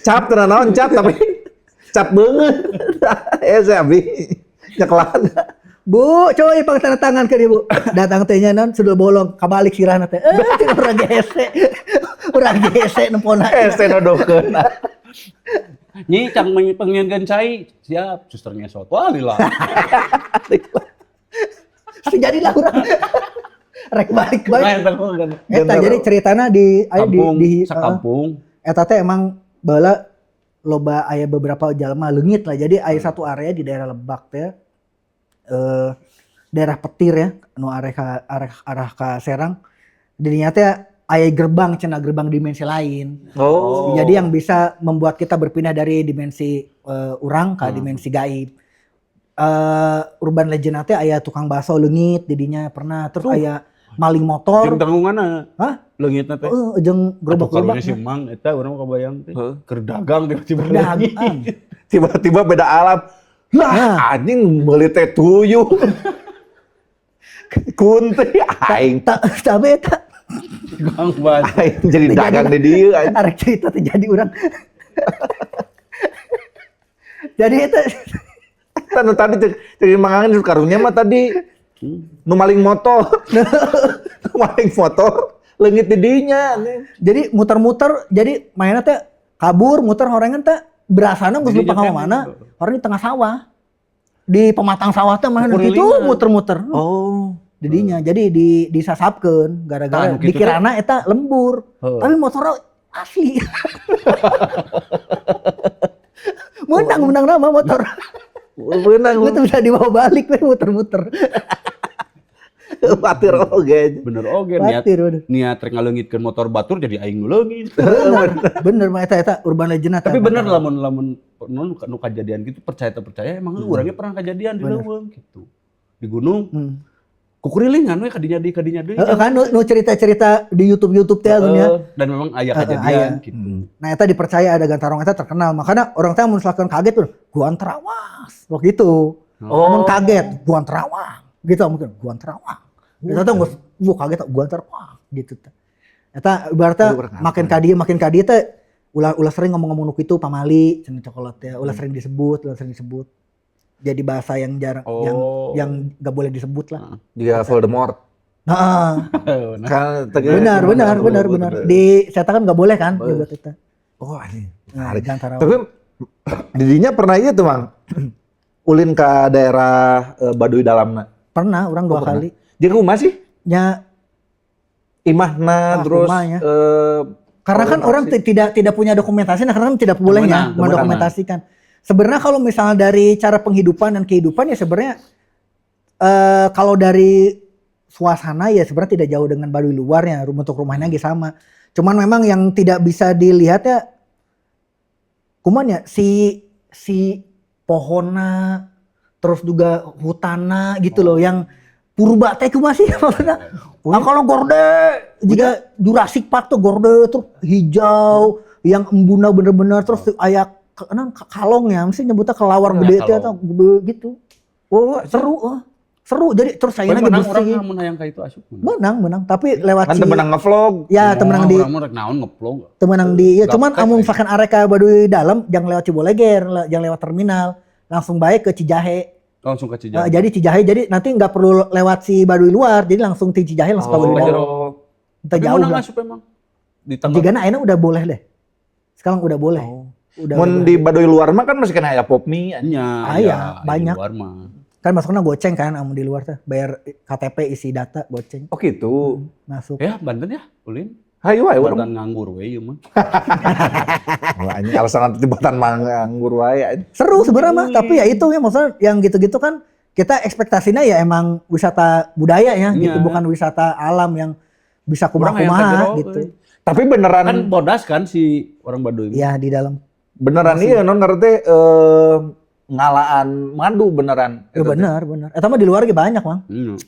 Cap teu naon cap tapi cap beungeut. Hese abi. Nyekelan. Bu, coba pang tanda tangan ke dia, Bu. Datang teh nya naon sudul bolong, kabalik sirahna teh. Eh, cenah urang hese. Urang hese nempona. Hese nodokeun. Nyi cang pengienkeun cai, siap. Suster ngesot. Wah, lila. Jadilah urang. Rek balik balik. Nah, eta mah kan. Eta jadi ceritana di aya di Kampung, di sakampung. eta teh emang baheula loba aya beberapa jalma leungit lah. Jadi aya satu area di daerah Lebak teh daerah Petir ya, nu arah ka arah, arah ka Serang. Didinya teh aya gerbang cenah gerbang dimensi lain. Oh. Jadi yang bisa membuat kita berpindah dari dimensi urang ke dimensi gaib. Urban legend teh aya tukang bakso leungit didinya pernah, terus aya maling motor. Jeung tanggunganna. Hah? Leungitna teh. Heeh, jeung gerobak-gerobak. Karunya si Mang eta urang mah kebayang teh. Heeh. Keur dagang tiba-tiba Dagang. Tiba-tiba beda alam. Lah, Nah. anjing meuli teh tuyul. Kunti aing. Tapi eta Tukang bakso. Aing jadi dagang di dieu anjing. arek cerita terjadi urang. Jadi itu Tanu tadi cek cek Mang Angin karunya mah tadi nu maling motor. Nu maling motor leungit di dinya anjing. Jadi muter-muter, jadi mainnya teh kabur muter horengan teh berasana geus Jadi lupa ka teh mana, orang di tengah sawah. Di pematang sawah teh mana gitu Kurilingan. muter-muter. Oh. Didinya jadi di disasapkeun gara-gara Tah, nu kitu teh. dikirana eta lembur. Heeh. Tapi motornya asli. Menang menang nama motor. Beunang Itu bisa dibawa balik we muter-muter. Batir oge. Bener oge niat Batir bener. niat rek ngaleungitkeun motor batur jadi aing nu leungit. Bener mah eta eta urban legend eta. Tapi bener lamun lamun nu nu kajadian gitu percaya atau percaya emang orangnya pernah kejadian di leuweung gitu. Di gunung kukurilingan we kadinya deui kadinya deui. Heeh kan nu cerita-cerita di YouTube-YouTube teh anu nya. Heeh, dan memang aya kejadian aya. gitu. Nah, eta dipercaya ada Gantarong eta terkenal. Makanya orang teh mun misalkan kaget tuh, Guan Terawas. Waktu itu. Oh. Mun kaget, Guan Terawang. Gitu mungkin Guan Terawang. Eta teh geus wah kaget Guan Terawang gitu teh. Eta ibaratnya Aduh, urang makin ka dieu teh ulah ulah sering ngomong-ngomong nu kitu pamali cenah cokolot teh, ulah sering disebut, ulah sering disebut. Jadi bahasa yang jarang yang Oh. yang gak boleh disebut lah. Dia Voldemort. Nah, Nah, Kan benar benar benar benar. Di saya kan nggak boleh kan nyebut itu. Oh, anjing. Nah, Menarik. Gantarawang. Tapi didinya pernah iya tuh, Mang. Ulin ke daerah Baduy Dalamna. Pernah orang dua Oh, pernah. kali. Jadi rumah sih Ya imahna Ah, terus rumahnya. Karena kan orang tidak tidak punya dokumentasi, nah karena kan tidak bolehnya Temenang, mendokumentasikan. Sebenarnya kalau misalnya dari cara penghidupan dan kehidupan ya sebenarnya kalau dari suasana ya sebenarnya tidak jauh dengan Baduy luarnya, bentuk rumahnya lagi sama. Cuman memang yang tidak bisa dilihat ya kuman ya si si pohona terus juga hutana gitu loh yang purba teh kumaha sih maksudnya. Nah, kalau gorde jika Jurassic Park tuh gorde terus hijau yang embuna bener-bener terus aya kalong ya mesti nyebutnya kelawar Ya, gede teh kalong. atau gede gitu. Oh, Seru oh. Seru, jadi terus saya Tapi lagi menang orang bersih. Mun hayang ka itu asup. Menang. Menang, menang. Tapi lewat Kan teu menang ngevlog. Ya, teu menang di Urang mah rek naon ngevlog. Teu menang di ya, cuman Gaptek, amun aing. misalkan arek ka Baduy dalam jangan lewat Ciboleger, jangan lewat terminal, langsung baik ke Cijahe. Langsung ke Cijahe. Nah, jadi Cijahe, jadi nanti nggak perlu lewat si Baduy luar, jadi langsung di Cijahe langsung ke Baduy Oh. dalam. Entah Tapi jauh menang lah. asup emang. Di tanggal Jigana ayeuna udah boleh deh. Sekarang udah boleh. Oh. Udah Mun boleh. di Baduy luar mah kan masih kena aya pop mie. Nya, Ah, ya, iya, di banyak. luar mah. Kan masuknya goceng kan amun di luar tuh, bayar KTP isi data goceng Oh gitu. masuk. Ya, Banten ya, ulin. Hayu ayo urang. Banten nganggur we ieu mah. Wah, anjing alasan nanti tibatan nganggur wae, anjing. Seru sebenarnya mah, tapi ya itu ya maksudnya yang gitu-gitu kan kita ekspektasinya ya emang wisata budaya ya gitu, bukan wisata alam yang bisa Urang hayang ka kumaha-kumaha jero, gitu. euy. Tapi beneran Kan bodas kan si orang Baduy. Iya, di dalam. Beneran iya non ngerti ngalaan madu beneran. Ya, bener, bener. Eta mah di luar ge banyak, Mang.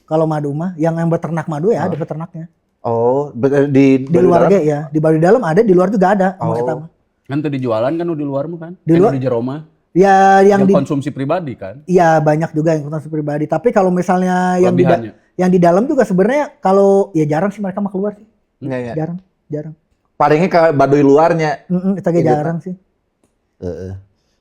Kalau madu mah yang beternak madu ya ada peternaknya. Oh, di Di luar ge ya, di Baduy dalam ada, di luar juga ada Oh. eta mah. Kan teu dijualan kan nu di luar mah kan. Di Eh, nu luar- di jero mah. Ya yang Yang di konsumsi pribadi kan. Iya, banyak juga yang konsumsi pribadi. Tapi kalau misalnya yang di Kelebihannya. Yang di dalam juga sebenarnya kalau ya jarang sih mereka mah keluar sih. Iya, iya. Jarang, jarang. Palingnya ke Baduy luarnya. Eta ge Gitu. jarang sih. Heeh.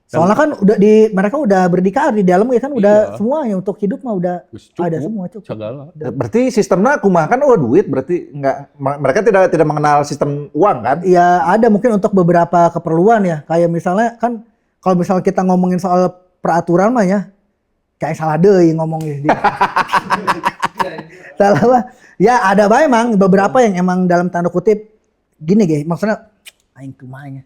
Soalnya kan udah di mereka udah berdikari di dalam ya kan udah semuanya untuk hidup mah udah Geus cukup, ada semua cukup. Segala. Berarti sistemnya kumaha kan, oh duit berarti enggak, mereka tidak tidak mengenal sistem uang kan? Ya ada mungkin untuk beberapa keperluan ya. Kayak misalnya kan kalau misalnya kita ngomongin soal peraturan mah ya kayak salah deh ngomongnya. Salah mah. Ya ada bae emang beberapa yang emang dalam tanda kutip gini ge, maksudnya aing kumaha nya.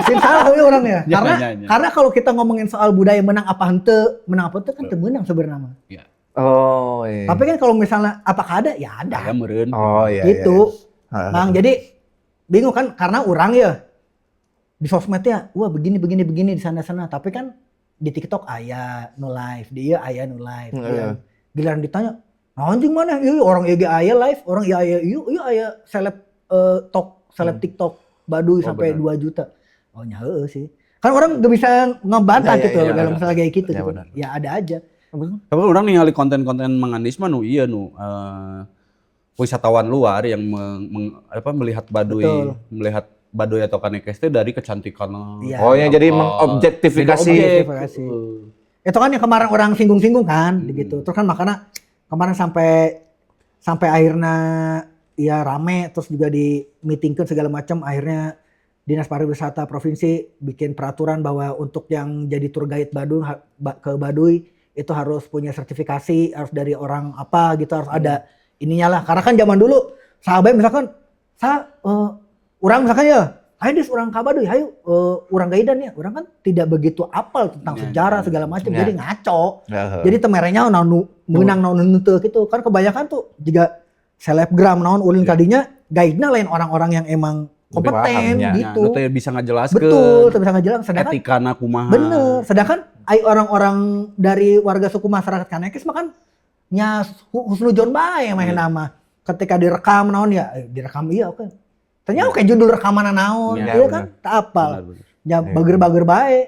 Sih salah we orangnya. Ya, Karena ya, ya. karena kalau kita ngomongin soal budaya menang apa henteu, menang apa henteu kan teu meunang sebenarnya mah. Oh iya. Tapi kan kalau misalnya apakah ada? Ya ada. Aya meureun. Oh iya. Gitu. Iya. Bang, jadi bingung kan karena orang ya di sosmednya wah begini begini begini di sana-sana, tapi kan di TikTok aya nu live, di ieu aya nu live. Giliran ditanya, "Nah, anjing mana? Iya orang IG aya live, orang iya aya iya iya aya seleb tok seleb TikTok Baduy sampai 2 juta." Oh nya heueuh sih. Kan orang gak bisa ngebantah gitu kalau misalnya kayak gitu gitu. Ya ada aja. Tapi urang ningali konten-konten Mang Andis mah nu iya nu wisatawan luar yang apa, melihat Baduy, melihat Baduy atau Kanekes teh dari kecantikan. Oh ya, jadi Apa. mengobjektifikasi. Jadi objek. Objektifikasi. Itu kan yang kemarin orang singgung-singgung kan, gitu. Terus kan makanya kemarin sampai sampai akhirnya ya rame, terus juga di meetingkan segala macam, akhirnya Dinas Pariwisata Provinsi bikin peraturan bahwa untuk yang jadi tour guide Baduy ke Baduy itu harus punya sertifikasi, harus dari orang apa gitu, harus ada ininya lah. Karena kan zaman dulu sahabat misalkan sa orang misalkan ya, ayo des urang ka Baduy, ayo urang gaidan ya. Orang kan tidak begitu apal tentang sejarah segala macam, jadi ngaco. Jadi temerenya naon nu meunang naon nu henteu gitu. Kan kebanyakan tuh juga selebgram naon ulin kadinya guide-nya lain orang-orang yang emang Lebih kompeten paham, ya. gitu. Nu teh bisa ngajelaskeun. Betul, teu bisa ngajelaskeun. Sedangkan Etikana kumaha. Bener. Sedangkan ai orang-orang dari warga suku masyarakat Kanekes mah kan nya husnujon bae mah nama. Ketika direkam naon ya, direkam iya oke. Ternyata oke judul rekaman naon, iya kan? Tak apal. Bener, bener. Ya bager-bager bae.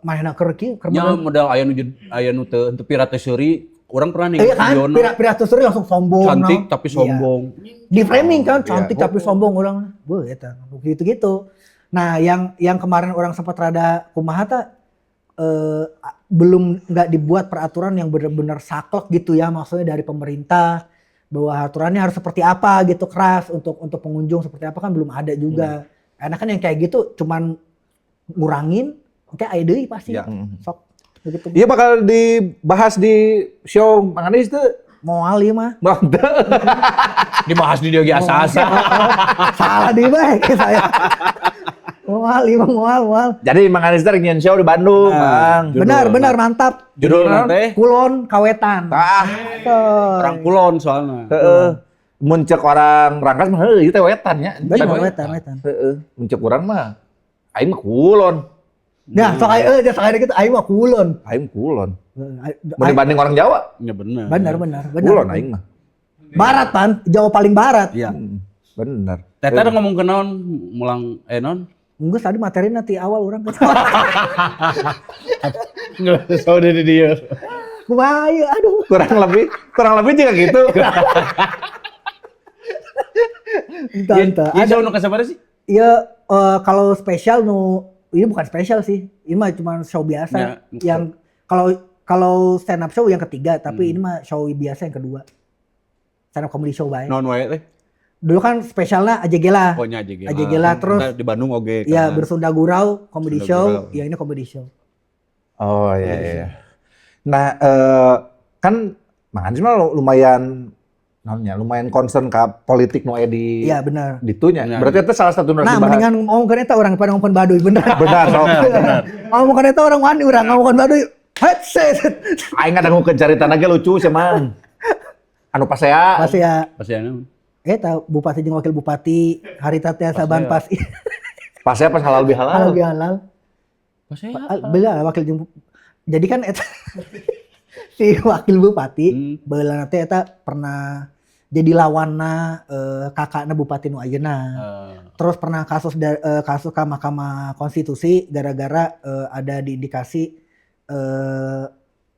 Manehna keur kieu, keur Nya mana- modal aya nu aya nu teu henteu pirate seuri, urang pernah nih Iya kan? videona. Pira seuri langsung sombong. Cantik naon. tapi sombong. Iya. Di framing kan cantik tapi sombong orang. Wah, eta gitu-gitu. Nah, yang kemarin orang sempat rada kumaha ta, belum nggak dibuat peraturan yang benar-benar saklek gitu ya, maksudnya dari pemerintah bahwa aturannya harus seperti apa gitu, keras untuk pengunjung seperti apa kan belum ada juga. Karena kan yang kayak gitu cuman ngurangin kayak aya deui pasti. Sok begitu. Iya bakal dibahas di show Mang Andis tuh. Moal ieu mah. Bang, Dibahas di dia ge asa-asa. Salah deui bae saya. Moal ieu mah moal moal. Jadi Mang Andis teh nyieun show di Bandung, Nah, Bang. judul Benar, benar mantap. Judul teh Kulon Kawetan. Tah, Tuh. orang kulon soalnya. heeh. Mun cek orang Rangkas mah heuh ieu teh wetan nya. Benar, wetan, wetan. Heeh, mun cek urang mah aing mah kulon. Nah, sok aya sok aya gitu aing mah kulon. Aing kulon. Mun Aing- dibanding orang Jawa, Ya bener. Benar, benar, benar. kulon aing mah. Barat pan, Jawa paling barat. Iya. Bener. Teta ada ngomong ke naon mulang naon? Enggak tadi materi nanti awal orang. Enggak tahu dari dia. Kumaha ieu, aduh. Kurang lebih juga gitu. Entah, entah. Iya, show nu kasabaraha sih? Iya, kalau spesial nu ini bukan spesial sih. Ini mah cuma show biasa. Ya, yang kalau kalau stand up show yang ketiga, tapi ini mah show biasa yang kedua. Stand up comedy show bae. Naon wae teh? Dulu kan spesialnya AJG lah. Pokoknya aja gela. AJG lah, terus Di Bandung oge ya kan. Bersunda Gurau comedy Sunda show, Gurau. Ya ini comedy show. Oh iya. Nah, kan Mang Anis mah lumayan namanya lumayan concern ke politik nu aya di Iya benar. ditunya. Ya, Berarti itu salah satu nu Nah, dibahas. mendingan ngomongkeun eta urang pada ngomongkeun Baduy, bener. Benar, sok. Ngomongkeun eta urang wani urang ngomongkeun Baduy. Headset. Aing ngadangukeun caritana ge lucu sih, Mang. Anu pasea. Pasti ya. Pasti anu. Eta bupati jeung wakil bupati harita teh saban pas Pasea pas halal bihalal. halal bihalal. Pasti Bela wakil jeung jadi kan eta si wakil bupati baheulana teh eta pernah jadi lawanna kakakna bupati nu ayeuna. Terus pernah kasus ke Mahkamah Konstitusi gara-gara ada diindikasi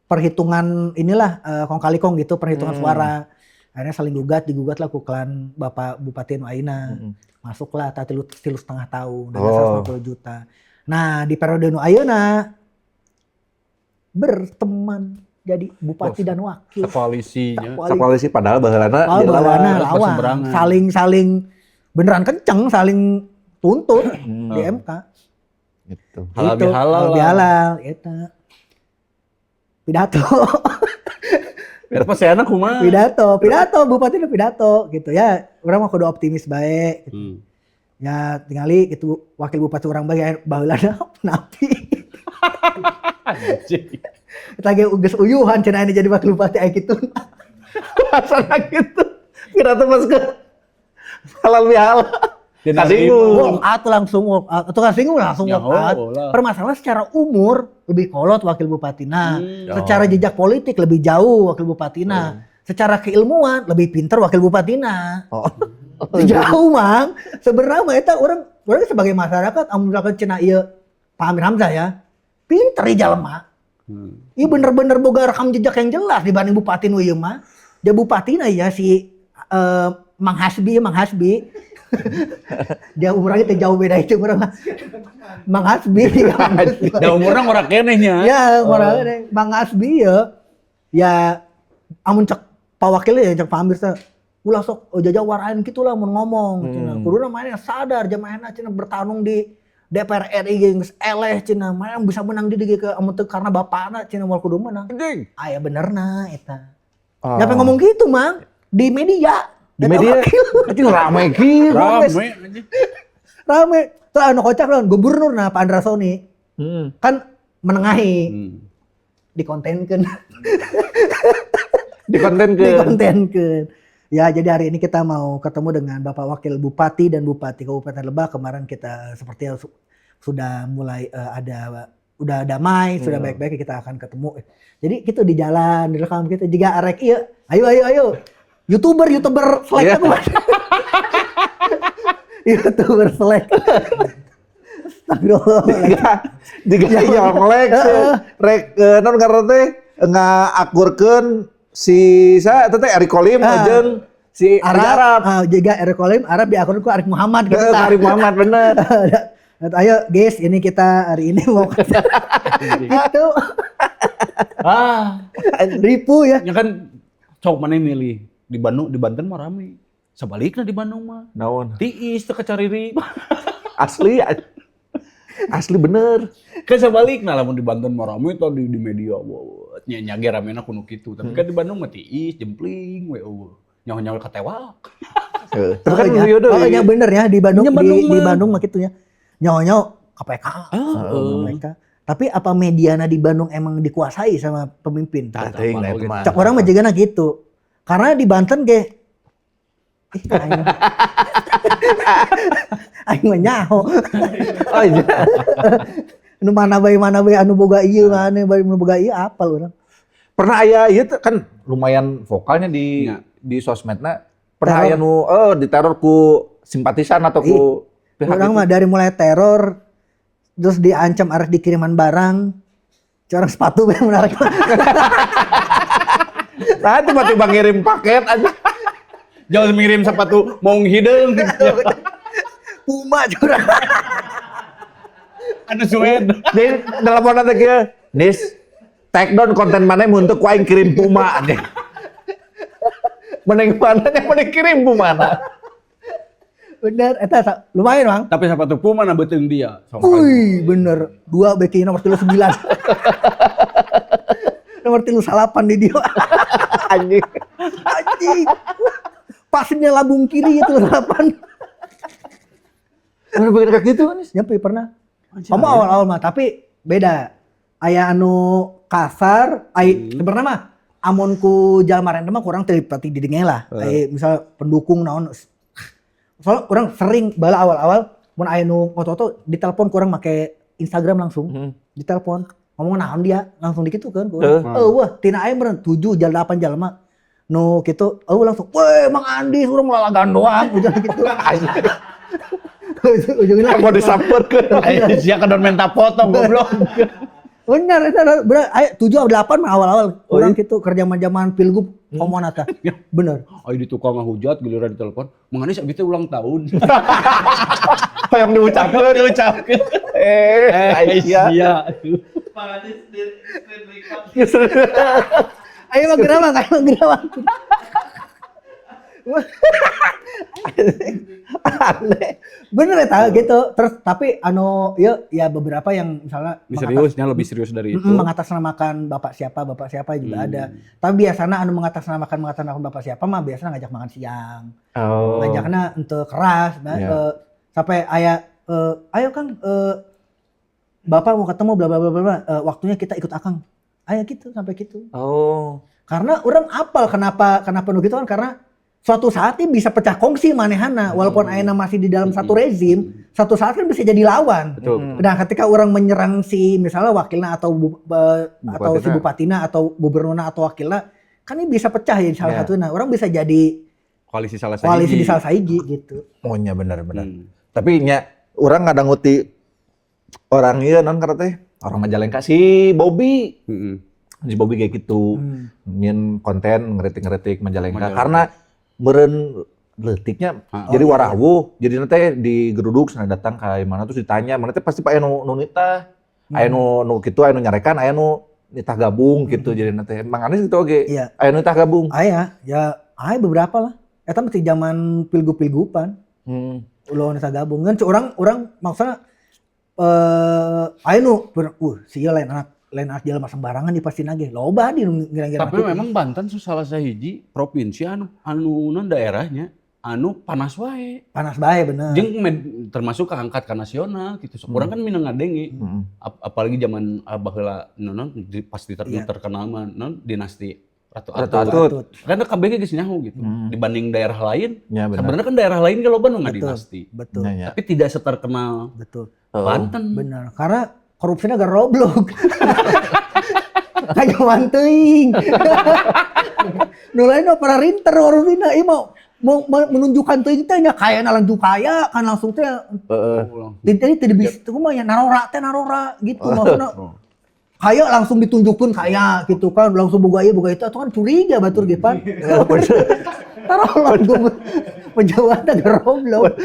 perhitungan inilah kong kali kong gitu, perhitungan suara. Akhirnya saling gugat, digugat lah ku klan Bapak Bupati nu ayeuna. Masuklah tah 3,5 tahun dengan 150 juta. Nah, di periode nu ayeuna berteman jadi bupati dan wakil. Koalisinya. Koalisi. Sakoalisi padahal baheulana Oh, jadi lawan. baheulana Terus lawan. berseberangan. Saling saling beneran kenceng, saling tuntut di MK. Gitu. Halal Gitu. bihalal Halal lah. bihalal eta. Pidato, Eta paseana kumaha? Pidato, pidato, bupati udah pidato gitu ya. Urang mah kudu optimis bae. Ya tingali gitu wakil bupati urang bae baheulana napi. Anjing. Eta ge geus uyuhan cenah ini jadi wakil bupati aya kitu. Rasana gitu. Pidato pas ke halal bihalal. Dina Kasinggung. Walk out langsung walk out. Atau kasinggung langsung Ya, walk out. oh lah. Permasalahan secara umur lebih kolot wakil bupati. Nah, secara Oh. jejak politik lebih jauh wakil bupati. Nah, secara keilmuan lebih pinter wakil bupati. Nah, Oh. jauh, Mang. Sebenarnya mah eta urang urang sebagai masyarakat amun misalkan cenah ieu Pak Amir Hamzah ya. Pinter ieu jelema. Ieu bener-bener boga rekam jejak yang jelas dibanding bupati nu ieu mah. Dia bupati nah ya si Mang Hasbi, Mang Hasbi. Dia umurnya teh jauh beda itu urang mah. Mang Hasbi. Da umurna ngora keneh nya. Ya, ngora keneh. Mang Hasbi ya. Ya amun cek Pak Wakil ya cek Pak Amir teh ulah sok oh, jaja warain gitu lah mun ngomong cenah. Kuduna mana yang sadar jamaahna cenah bertarung di DPR RI geus eleh cenah mana yang bisa menang di dieu ke amun teu karena bapakna cenah moal kudu menang. Anjing. Aya benerna eta. Oh. Nyampe ngomong gitu, Mang, di media. Di Eta media wakil. anjing rame gitu. Rame anjing. Rame. Terus anu kocak lawan gubernur nah Pak Andra Soni kan menengahi dikontenkeun. Di konten ke Dikontenkeun. Ya, jadi hari ini kita mau ketemu dengan Bapak Wakil Bupati dan Bupati Kabupaten Lebak. Kemarin kita sepertinya sudah mulai ada udah damai, sudah baik-baik kita akan ketemu. Jadi gitu di jalan, direkam gitu jika arek iya, ayo ayo ayo. YouTuber, YouTuber selek aku. YouTuber selek. Astagfirullah. Jika jika nyonglek rek non ngaranna teh ngaakurkeun si sa eta teh Erick Kolim jeung si Arab, Arab. Ah, juga Erick Kolim, Arab diakurin ku Arif Muhammad gitu. Heeh, Tah. Arif Muhammad bener. Ayo guys, ini kita hari ini mau gitu. Ah, Ripu ya. ya kan cowok mana milih di Bandung, di Banten mah rame. Sebaliknya di Bandung mah. Naon? Tiis teu kacariri. Asli asli bener. Kan sebaliknya lamun di Banten mah rame tadi di media wah nya nya ge ramena kudu kitu. Tapi kan di Bandung mah tiis jempling we eueuh. Nyaho-nyaho katewak. Heeh. Tapi kan Oh, iya. Rio deui. Oh, iya bener ya di Bandung Nya di, Bandung di mah. Bandung mah kitu ya. Nyaho-nyaho KPK. Heeh. KPK. Tapi apa mediana di Bandung emang dikuasai sama pemimpin? Tah teuing nah itu mah. Cek urang mah jigana gitu. Karena di Banten ge ih, aing aing mah nyaho. Oh iya. Anu mana bae anu boga ieu mana bae anu boga ieu apal urang. Pernah aya ieu teh kan lumayan vokalnya di di sosmedna. Pernah Teror. aya nu diteror ku simpatisan atau ku pihak Urang itu? mah dari mulai teror terus diancam arek dikiriman barang. Curang sepatu yang menarik. Nah, tiba-tiba ngirim paket aja. Jangan ngirim sepatu maung hideung. Puma curang. Anu sued. Jadi telepon nanti kieu, "Nis, take down konten mana untuk ku aing kirim Puma." Anjing. Mending mana yang mending kirim Puma na. Bener, eta lumayan, Bang. Tapi sepatu Puma na beuteung dia. Sok. Wih, bener. Dua BK nomor 39. Nomor 38 di dia. Anjing. Anjing. Pasnya lambung kiri itu 8. Bener bener kayak gitu, Nis. Nyampe pernah. Kamu awal-awal mah, tapi beda. Aya anu kasar, ai sebenarnya mah amun ku jalma random mah kurang terlipati di dengeng lah. Ai misal pendukung naon. Soalnya urang sering bala awal-awal mun aya nu ngototo ditelepon kurang make Instagram langsung. Ditelepon ngomong naon dia langsung dikitu kan ku urang. Wah, tina aya meureun 7 jal 8 jalma. Nu kitu, eueuh langsung, "Weh, Mang Andi, urang lalagan doang." Ujung gitu. Ujungnya Mau disamperkeun. Sia kedon minta foto goblok. Bener, itu bener. Ayo, 7 atau 8 mah awal-awal. Urang gitu kerja zaman pilgub komona tah. Bener. Ayo di tukang ngahujat giliran ditelepon, "Mang Anies abi teh ulang tahun." Yang diucapkeun, Diucapkeun. Eh, Aisyah. Iya. Pak Anies di screen record. Ayo mah gerawang, ayo mah gerawang. Aneh. Bener ya tahu gitu. Terus tapi anu ya ya beberapa yang misalnya Ini seriusnya lebih serius dari itu. Mengatasnamakan bapak siapa juga ada. Tapi biasanya anu mengatasnamakan bapak siapa mah biasanya ngajak makan siang. Oh. Ngajaknya untuk keras, nah, sampai aya ayo Kang, bapak mau ketemu bla bla bla bla, bla. Waktunya kita ikut Akang. Ayo gitu sampai gitu. Oh. Karena orang apal kenapa kenapa nu gitu kan karena suatu saat ini bisa pecah kongsi manehana walaupun ayeuna masih di dalam satu rezim, satu saat kan bisa jadi lawan. Betul. Nah, ketika orang menyerang si misalnya wakilnya atau atau si Bupatina. bupatina atau gubernurna atau wakilnya kan ini bisa pecah ya salah satunya. Orang bisa jadi Koalisi salah koalisi sahiji. di salah sahiji gitu. Maunya benar-benar. Tapi nya urang ngadanguti orang ieu non karena teh orang Majalengka si Bobby. Si Bobby kayak gitu. Nyin konten ngeritik-ngeritik Majalengka Majalengka. karena meureun leutiknya jadi Oh, iya. warawuh jadi nanti digeruduk sana datang ke mana terus ditanya mana teh pasti pak anu nu nitah aya nu nu kitu aya nu nyarekan aya nu nitah gabung gitu jadi nanti Mang Anies gitu oge aya nu nitah gabung. Aya, ya aya beberapa lah. Eta mesti zaman pilgub-pilguban. Ulah nitah gabung kan orang orang maksudnya aya nu si ieu lain anak jelema sembarangan di pasti nage. Loba di nu ngira-ngira Tapi gitu. memang Banten tuh salah sahiji provinsi anu anu non daerahnya anu panas wae. Panas bae bener. Jeung termasuk keangkat ke nasional gitu. Sok urang kan minang ngadenge. Apalagi zaman baheula non pasti terkenal mah non dinasti Ratu Ratu Atut. Atut. Atut. Karena KBG geus nyaho gitu. Dibanding daerah lain, Ya, benar. sebenarnya kan daerah lain ge loba nu Betul. dinasti. Betul. Ya, ya. Tapi tidak seterkenal Banten. Bener. Karena korupsinya agak roblok. Kayak teuing. Nu lain mah para rinter korupsina ieu mau mau menunjukkan teuing teh nya kaya na langsung kaya kan langsung teh. Jadi tidak bisa itu mah ya narora teh narora gitu maksudnya. Kaya langsung ditunjukkan kaya gitu kan langsung boga ieu boga itu atau kan curiga batur gitu kan. Taruh langsung penjauhan agak roblok.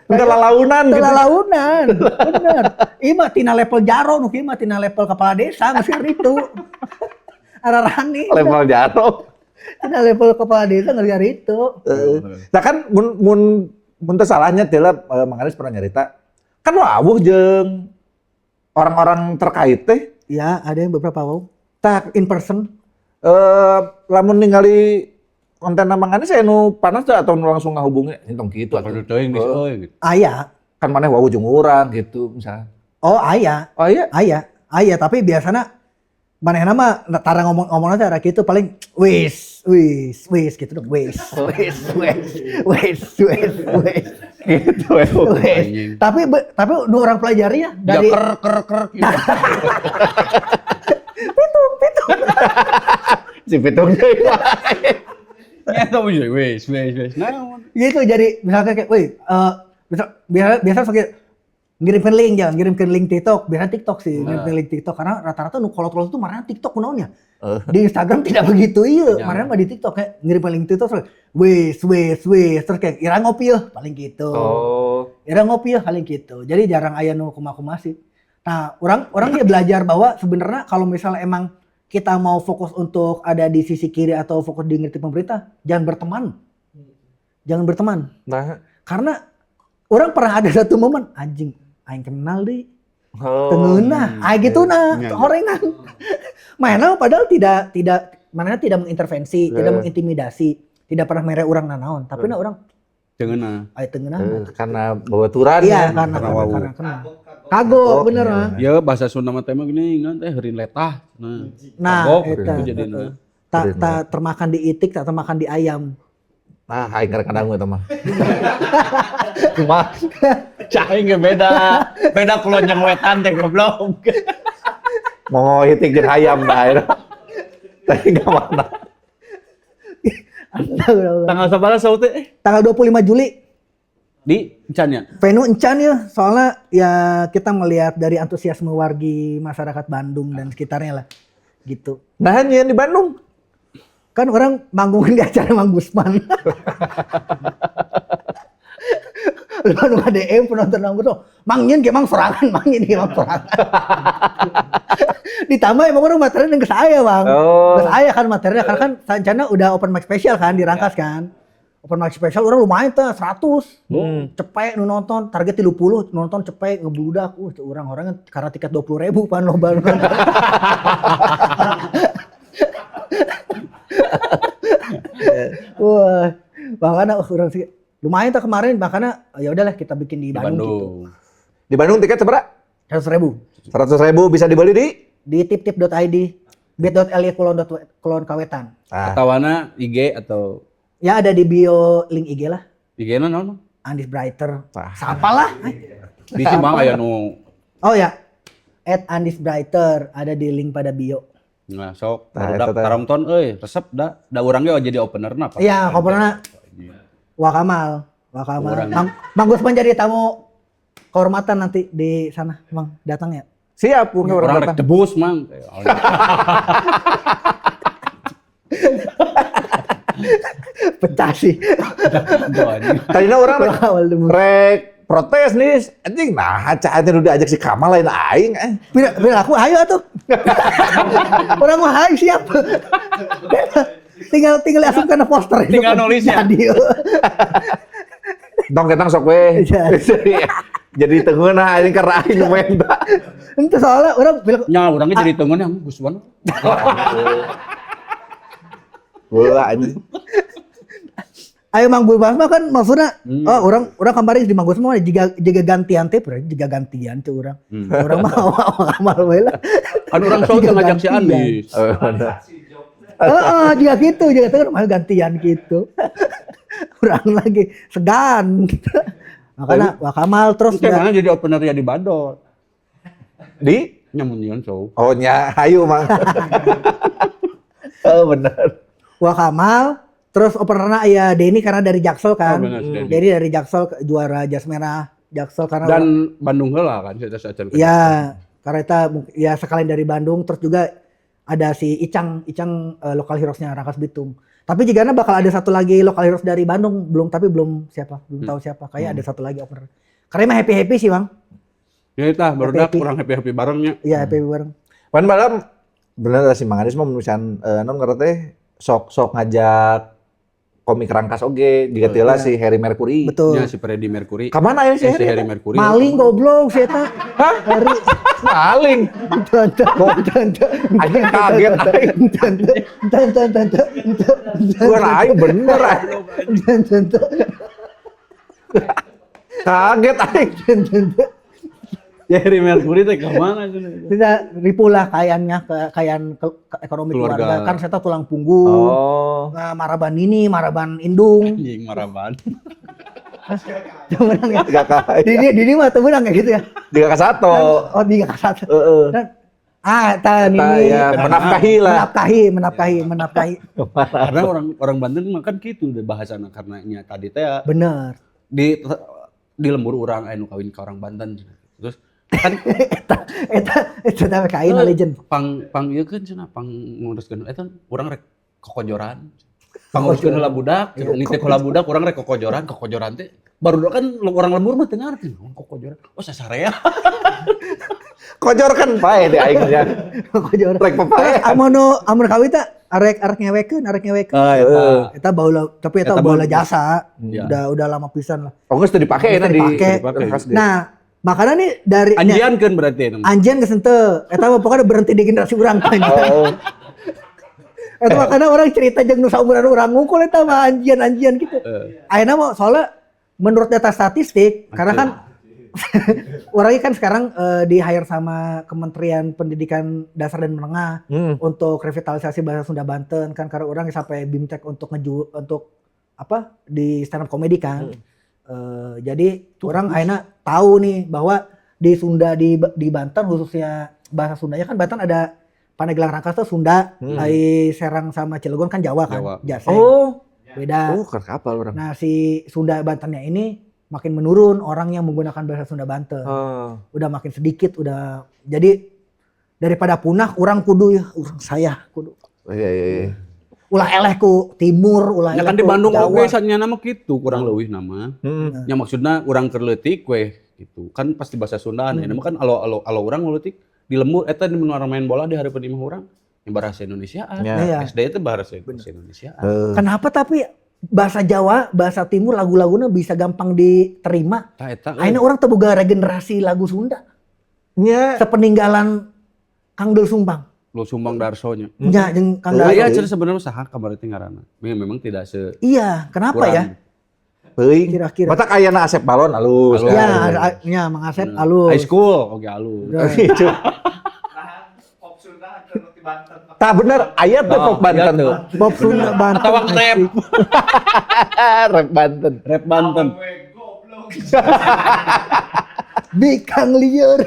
Udah lalaunan gitu. Lalaunan, bener. Ieu mah tina level jaro nu kieu mah tina level kepala desa geus itu. Ararani. Level jaro. Tina level kepala desa geus itu. Nah kan mun mun mun teu salahnya teh lah Mang Aris pernah nyarita kan wawuh jeung orang-orang terkait teh. Ya, ada yang beberapa wow. Tah In person. Lamun ningali konten Mang Anis aya nu panas teh atau nu langsung ngahubungi entong kitu atuh. Aduh teuing geus euy gitu. Aya. Kan maneh wawuh jeung urang gitu misalnya. Oh, aya. Oh iya. Aya. Aya, tapi biasana manehna mah tara ngomong-ngomongna teh gitu paling wis wis wis gitu dong wis wis wis wis wis wis Gitu. wis. Anjing. Tapi tapi nu orang pelajari ya Ya dari ker ker ker gitu. Pitung pitung. Si pitung deui. Ya tahu wis wis wis. Naon? Gitu jadi misalnya kayak woi misal, biasa biasa pakai Ngirimkan link ya, ngirimkan link TikTok. Biasanya TikTok sih, ngirimkan link TikTok karena rata-rata nu kolot-kolot itu marana TikTok kunaon ya. Di Instagram tidak begitu iya, marana mah di TikTok kayak ngirimkan link TikTok terus wes wes wes terus kayak ira ngopi ya paling gitu. Ira ngopi ya paling gitu. Jadi jarang aya nu kumaha-kumaha sih. Nah, orang orang dia belajar bahwa sebenarnya kalau misalnya emang kita mau fokus untuk ada di sisi kiri atau fokus di ngeritik pemerintah, jangan berteman. Jangan berteman. Nah. Karena orang pernah ada satu momen anjing aing kenal deh. Teu ngeunah, aing gitu nah, horengan. Mana padahal tidak tidak mana tidak mengintervensi, tidak mengintimidasi, tidak pernah mere urang nanaon, tapi nah urang Teu ngeunah. aya teu ngeunah. Karena babaturan Iya, ya. karena Karena karena, wau. karena kenal. Kagok bener ah. Ya bahasa Sunda mah teh mah gini ngan teh heurin letah. Nah, Nah, kagok eta. itu jadi nah. Tak tak termakan di itik, tak termakan di ayam. Nah, aing kadang-kadang eta mah. Kumaha? Cah aing ge beda. Beda kulon jeung wetan teh goblok. Mau itik jeung ayam dah akhirnya. Tapi nggak mana. Astagfirullah. Tanggal sabaraha saut teh? Tanggal 25 Juli Di encan ya. Venue encan ya, soalnya ya kita melihat dari antusiasme wargi masyarakat Bandung dan sekitarnya lah. Gitu. Nah, yang di Bandung. Kan orang manggung di acara Mang Gusman. Lu nu DM penonton Mang Gusman, Mang nyin ge Mang sorangan, Mang nyin ge Mang sorangan. Ditambah emang orang materinya ke saya, Bang. Ke saya kan materinya karena kan sancana udah open mic special kan dirangkas kan. Open mic special orang lumayan tuh 100. Cepet nu nonton, target 30, nonton cepet ngebludak. Orang-orang karena tiket 20.000 pan loba nu nonton. Wah, makanya orang sih lumayan tuh kemarin makanya ya udahlah kita bikin di Di Bandung, gitu. Bandung. Di Bandung tiket seberapa? 100.000. 100.000 bisa dibeli di Di tiptip.id, bit.ly:.kawetan. Ah. Atawana IG atau Ya ada di bio link IG lah. IG-na naon? Andis Brighter. Ah. Siapa lah? Di sini mah aya nu Oh ya. @andisbrighter ada di link pada bio. Nah, sok Nah, barudak eta teh. tarongton euy, resep da. Da urang ge jadi opener na. Pak. Iya, openerna Wakamal, Wakamal. Urang. Mang Gusman jadi tamu kehormatan nanti di sana, Mang datang ya. Siap, mungkin orang Urang rek datang. debus, Mang. Pecah sih. Tadinya orang rek, Awal debus. rek protes nih, anjing nah cah teh udah diajak si Kamal lain aing eh. Bila, bila aku ayo atuh. Orang mah hayu siap. Tinggal tinggal asupkan poster itu. Tinggal nulisnya. Jadi. Tong ketang sok we. Iya. Jadi teu ngeunah aing karena aing nu menta. Ente soalnya orang bilang Nya urang ge jadi teungeun yang Gusman. Bola anjing. Ayo Mang Gusman mah kan maksudnya oh orang orang kemarin di Mang Gusman mah jika jika gantian teh bro, jika gantian tuh orang. Orang mah awal amal we lah. Kan urang sok Jika ngajak si gantian. Andis. Oh, bener. Heeh, jika gitu, jika itu kan gantian gitu. Orang lagi segan. Makanya Wah Kamal terus Terus mana jadi opener ya di Bandung. Di Nyamun so. Oh nya hayu Mang. Oh bener. Wah Kamal terus openerna ya Denny karena dari Jaksel kan. Oh, benar, si Denny. Denny dari Jaksel juara jas merah Jaksel karena Dan Bandung heula kan saya acan. ya karena itu ya sekalian dari Bandung terus juga ada si Icang Icang lokal heroes-nya Rangkas Bitung. Tapi jika bakal ada satu lagi lokal heroes dari Bandung belum tapi belum siapa belum tahu siapa kayak ada satu lagi opener. Karena emang happy happy sih bang. Ya tah barudak Happy-happy. kurang happy-happy barengnya. Iya happy happy bareng. Pan malam bener si Mang Aris mah misalkan non ngerti teh sok-sok ngajak komik Rangkas oge jika tila si Harry Mercury. Betul. Nya si Freddie Mercury. Kamana ya si Eh, si Harry? Harry Mercury. Maling goblok si eta. Hah? Harry. Maling. Anjing kaget aing. Gua aing bener aing. Kaget aing. Ya Harry Mercury teh kemana cenah? Tidak ripuh lah kayannya kekayaan ke ekonomi keluarga. Keluarga. Kan saya tahu tulang punggung. Oh. Nah, maraban ini, maraban indung. Anjing maraban. Teu meunang ya. Tiga kali. Di mah teu meunang kayak gitu ya. Tiga ke satu. Oh, di satu. Heeh. Dan, ah, ta ini Ya, menafkahi lah. menafkahi, menafkahi, menafkahi. Karena orang orang Banten mah kan gitu deh bahasana karena nya tadi teh Bener. di lembur urang anu kawin ka orang Banten. Terus kan Eta eta eta teh ka ayeuna legend. Pang pang ieu keun cenah, pang nguruskeun eta urang rek kokojoran. Panguruskeun heula budak, nitip heula budak, urang rek kokojoran, kokojoran teh baru kan orang lembur mah teu ngarti naon kokojoran. Oh, sasarea. Kojor kan pae di aing nya. Kokojoran. Rek Terus papae. amun nu amun kawin teh arek arek ngewekeun, arek ngewekeun. Ah, eta. Eta baheula, tapi eta Eta baheula mah- jasa. Ya. Udah lama pisan lah. Oh, geus teu dipake Geus enak teu di dipake. dipake. Nah, makanya nih dari nya, Anjian keun berarti eta mah. Anjian geus henteu. Eta mah pokoknya berhenti di generasi urang. Oh. Eta makanya orang cerita jeung nu saumuran urang ngungkul eta mah anjian-anjian gitu. Ayeuna mah soalnya menurut data statistik, karena kan orangnya kan sekarang di hire sama Kementerian Pendidikan Dasar dan Menengah untuk revitalisasi bahasa Sunda Banten kan, karena orang sampai bimtek untuk ngeju untuk apa di stand up comedy kan. Jadi orang akhirnya tahu nih bahwa di Sunda, di Banten khususnya bahasa Sundanya kan Banten ada Pandeglang Rangkas tuh Sunda, ai Serang sama Cilegon kan Jawa kan, Jawa. Jaseng. Oh. Beda. Oh, keur kapal urang. Nah, si Sunda Bantennya ini makin menurun orang yang menggunakan bahasa Sunda Banten. Oh. Udah makin sedikit, udah jadi daripada punah orang kudu ya, urang saya kudu. Oh, iya. Ulah eleh ku timur, ulah Ya eleh kan di ku Bandung Jawa. oge sanyana mah kitu kurang leuwih nama. Ya maksudna urang keur leutik we gitu. Kan pasti bahasa Sunda, hmm. Mah kan alo alo alo urang leutik di lembur eta di mun orang main bola di hareupeun imah urang yang bahasa Indonesia. Ya. Iya. SD itu bahasa bahasa Indonesia. Kenapa tapi bahasa Jawa, bahasa timur lagu-lagunya bisa gampang diterima? Tah eta euy. Akhirnya orang teu boga regenerasi lagu Sunda. Nya. Sepeninggalan Kang Doel Sumbang. Doel Sumbang Darso nya. Nya jeung Kang Aya Darso. cenah sebenarnya saha kamari teh ngaranna. Memang tidak se Iya, kenapa kurang. ya? Teuing. Kira-kira. Matak ayana Asep Balon alus. Alus. Ya, ya Mang Asep alus. High school oge alus. Gitu. Nah, pop Sunda anu di Banten. Tah bener, aya tuh Oh, pop Banten. iya tuh. Pop Sunda Banten. Atawa rap. Rap Banten. Rap Banten. Awewe goblok. Bikang lieur.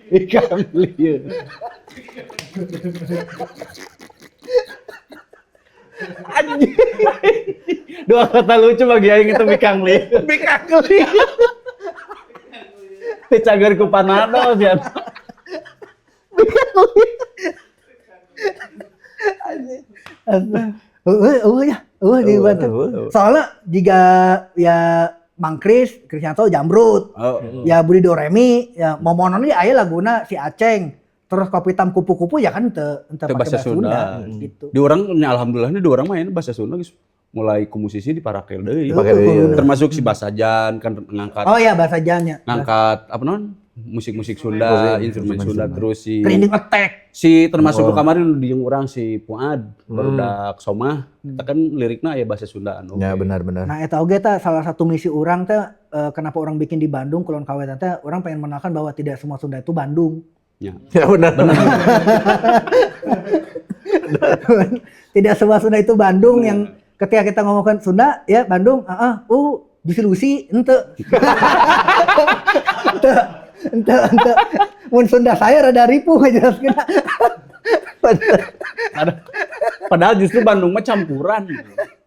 Ikan lieur. Anjing. Dua kata lucu bagi aing itu bikang lieur. Bikang lieur. Dicager ku Panado sia. Eueuh eueuh ya, eueuh di Banten. Soalnya jika ya Mang Kris, Krisyanto Jamrut, Oh, ya Budi Doremi, ya Momonon ya aya laguna si Aceng. Terus Kopi Hitam Kupu-kupu ya kan teu teu Teu pakai bahasa bahasa Sunda, Sunda. gitu. Di orang nya alhamdulillah di orang main bahasa Sunda geus mulai ku musisi diparake deui. Dipake deui, ya. Termasuk si Basajan kan ngangkat Oh iya bahasa Jannya. ngangkat apa non? Musik-musik Sunda, Musik, instrumen instrumen Sunda Sunda. terus si Trending Attack. si termasuk Oh. nu kemarin nu di jeung urang si Fuad barudak Somah eta kan lirikna aya bahasa Sundaan oge. Ya benar-benar. Nah, eta oge teh salah satu misi urang teh kenapa orang bikin di Bandung Kulon Kawetan teh orang pengen mengenalkan bahwa tidak semua Sunda itu Bandung. Ya. Ya benar. Tidak semua Sunda itu Bandung yang ketika kita ngomongkan Sunda ya Bandung, Juicy Lucy ente. Ente ente ente. Mun Sunda saya rada ripuh ngajelaskeun. Padahal justru Bandung mah campuran.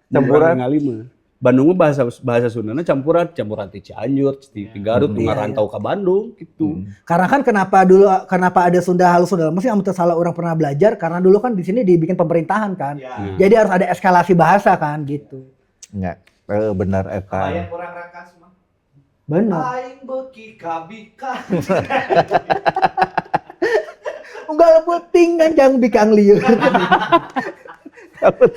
Campuran. Ningali mah. Bandung mah bahasa bahasa Sundana campuran, campuran ti Cianjur, ti Garut, nu ngarantau ka Bandung gitu. Karena kan kenapa dulu kenapa ada Sunda halus Sunda lemes yang salah orang pernah belajar karena dulu kan di sini dibikin pemerintahan kan. Ya. Jadi harus ada eskalasi bahasa kan gitu. Ya, benar eta. Bayang kurang rangkas mah. Benar. Aing beuki kabika. Unggal puting nganjang bikang lieur.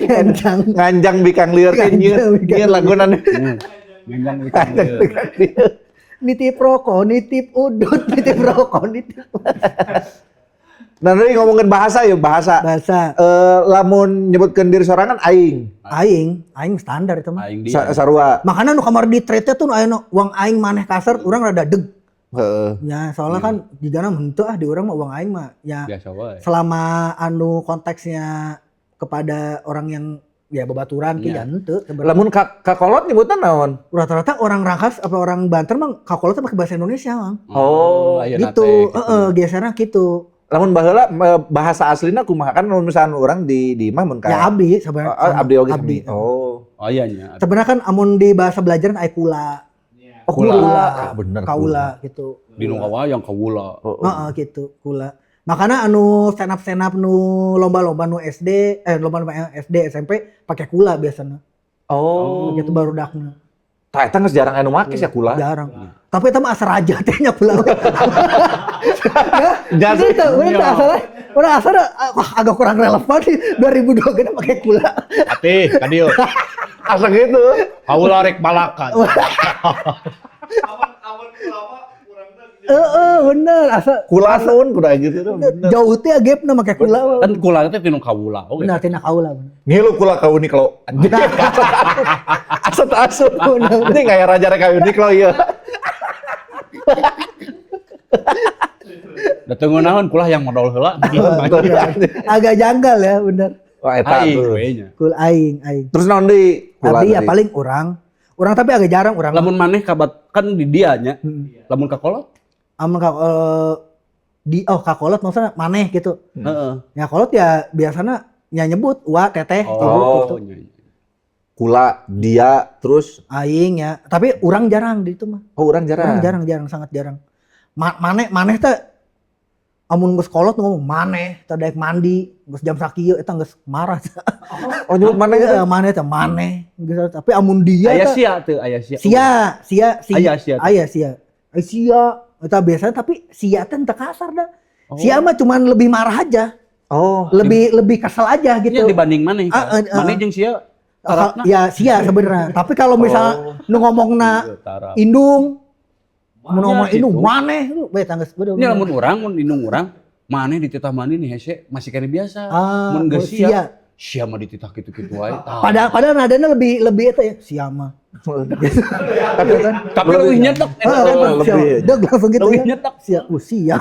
Nganjang. Nganjang bikang lieur teh Nganjang bikang nyeun laguna. Nganjang bikang lieur. Nitip rokok, nitip udut, nitip rokok, nitip Nah, tadi ngomongin bahasa ya, bahasa. bahasa. Lamun nyebutkeun diri sorangan aing, Aing, aing standar itu mah. Aing dia. Sarua. Makanya nu kamar di thread tuh nu aya nu uang aing maneh kasar urang rada deg. Heeh. Ya soalnya kan jigana henteu ah di urang mah uang aing mah ya Biasa wae. selama anu konteksnya kepada orang yang ya babaturan ki Iya. ya henteu sebenarnya. Lamun ka kolot nyebutna naon? Rata-rata orang Rangkas apa orang Banten mah kakolot teh pakai bahasa Indonesia, Mang. Oh, ayeuna Gitu, teh, heeh, gesernya gitu. Lamun baheula bahasa aslina kumaha kan lamun misalkan urang di imah mun ka Ya abdi sebenarnya. Oh, abdi oge Abdi. sami. Oh. Oh iya nya. Sebenarnya kan amun di bahasa belajaran aya kula. Ya. Oh, Kula. kula. Ah, bener. Kaula gitu. Di nu kawayang kawula. Oh, oh. Heeh gitu, kula. Makanya anu stand up stand up nu lomba-lomba nu SD, lomba-lomba SD SMP pakai kula biasanya. Oh. Gitu baru dakna. Tah eta geus jarang anu make sih kula. Jarang. Tapi itu mah asa raja teh nya kula. Ya, Itu itu, bener teh asalnya. Orang asalnya wah agak kurang relevan sih 2002 kita pakai kula. Atih, ka dieu. Asa gitu. Kaula rek balakan. Aman aman ulama kurang teh. Heeh, bener asa Kula nun kuda gitu tuh. Bener. jauh teh gapna make kula. Kan kula teh tinu kawula oge. Bener tina kaula bener. Ngilu kula ka Uniqlo. Anjing. Asa teu asup. Anjing aya raja rek ka Uniqlo ieu. Da teu ngeunaheun kula yang modal heula. Agak janggal ya bener. Wah eta Aing tuh. we nya. Kul aing aing. Terus naon deui? Kula Abdi ya tadi. paling urang. Urang tapi agak jarang urang. Lamun maneh kabat kan di dia nya. Lamun ka kolot? Amun ka di oh kakolot maksudnya maneh gitu. Heeh. Ya kolot ya biasanya nya nyebut wa teteh ibu Oh, gitu. nya, nya. Kula dia terus Aing ya. Tapi urang jarang di itu mah. oh urang jarang. Urang jarang jarang sangat jarang. Maneh maneh teh amun geus kolot ngomong maneh teh daek mandi geus jam sakieu eta geus marah. Oh nyebut maneh gitu. Heeh, maneh teh maneh geus tapi amun dia Aya teh sia teu, aya sia. sia sia sia Aya sia. teu. aya sia. Ay, sia eta biasanya tapi sia teh teu kasar dah. Oh. Sia mah cuman lebih marah aja. Oh. Lebih lebih kesel aja gitu. Nya dibanding maneh. Ah, kan. ah, ah. Maneh jeung sia tarapna. Ya sia sebenarnya. Tapi kalau misal nu ngomongna Iya, tarap. indung, mun ngomong Ya, indung gitu. maneh lu bae tangges bener. Nya lamun urang mun indung urang maneh dititah mandi nih hese masih kene biasa. Ah, Mun geus oh, sia. sia. Sia mah dititah kitu-kitu wae. Tah. Padahal padahal nadanya lebih lebih itu ya sia mah. Tapi Tapi leuwih nyetek eta Ah, teh. kan, sia. lebih. Deg langsung gitu Leuwih ya. nyetek. Sia, sia.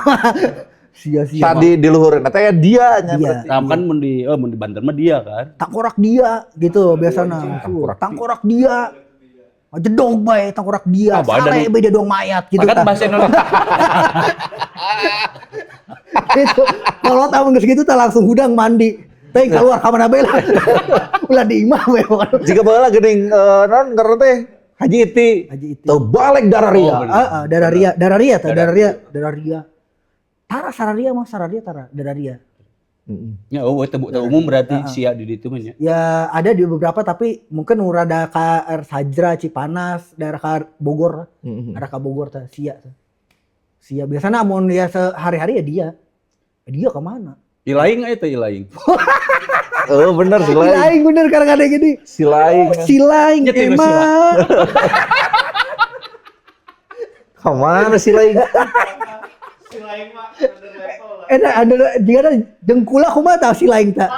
Sia sia. Tadi di luhureun eta ya dia nya Dia. berarti. Nah, kan mun di mun di Banten mah dia kan. Tangkorak dia gitu biasanya. Tangkorak. Tangkorak dia. Jedog bae tangkorak dia. Ah, badan. Sare bae dia doang mayat gitu Kan tah. bahasa Indonesia. Gitu. Kalau tahu geus gitu tah langsung hudang mandi. Teh keluar ka mana bae lah. Ulah di imah we pokoknya. Jika baheula geuning naon ngaranna teh Haji Iti. Haji Iti. Teu balik dararia. Oh, bener. Ah, ah, dararia, dararia tah, dararia, dararia. Tara sararia mah sararia tara, dararia. Ya eueuh teu teu umum berarti sia di ditu mah nya. Ya ada di beberapa tapi mungkin rada ka R Sajra, Cipanas, daerah ka Bogor, arah ka Bogor tah sia tah. Sia biasanya amun ya sehari-hari ya dia. Dia kemana? Ilaing aya teh ilaing. Oh bener si lain. Silaing bener karena ada gini. Si lain. Silaing Nyetir emang. Kemana si lain? Si lain mah under level lah. Ada dia ada jengkula kumaha tah silaing tah.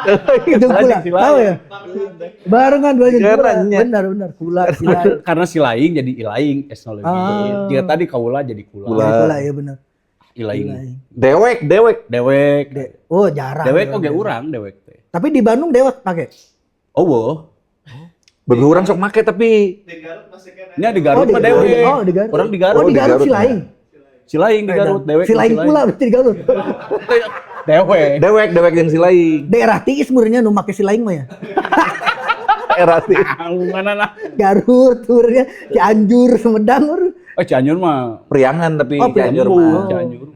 Jengkula. Tahu ya? Barengan dua jengkula. Barengan. Benar benar kula silaing. Karena si laing jadi ilaing esna leuwih. Ah. Jika tadi kaula jadi kula. Kula. Jadi kula ya benar. Ilaing. Silaing. Dewek, dewek. Dewek. Oh jarang. Dewek oge urang dewek teh. Tapi di Bandung dewek pakai. Oh, Bagi urang sok make tapi Di Garut masih kena. Nya di Garut Oh, di mah Garut. dewek. Oh, di Garut. Urang di Garut. Oh, di Oh, di Garut Garut, silaing. Si laing di Garut dewek. Silaing pula berarti di Garut. Dewek. dewek, dewek yang si lain. Daerah tiis murnya nu make silaing mah ya. Era sih. Mana lah. Garut murnya Cianjur, Sumedang mur. Oh, Cianjur mah Priangan tapi Oh, Priangan. Cianjur lembut, mah. Cianjur.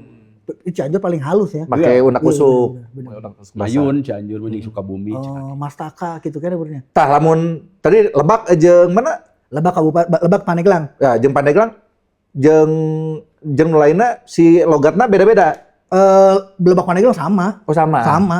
Cianjur paling halus ya. Make unak Iya, usuk. bener, bener. Unak usuk basah. Mayun Cianjur mah jeung Sukabumi. Oh, Mastaka gitu kan murnya. Tah lamun tadi Lebak jeung mana? Lebak Kabupaten Lebak Pandeglang. Ya jeung Pandeglang jeung jeung nu lainna si logatna beda-beda. Lebak Pandeglang sama. Oh sama. Sama.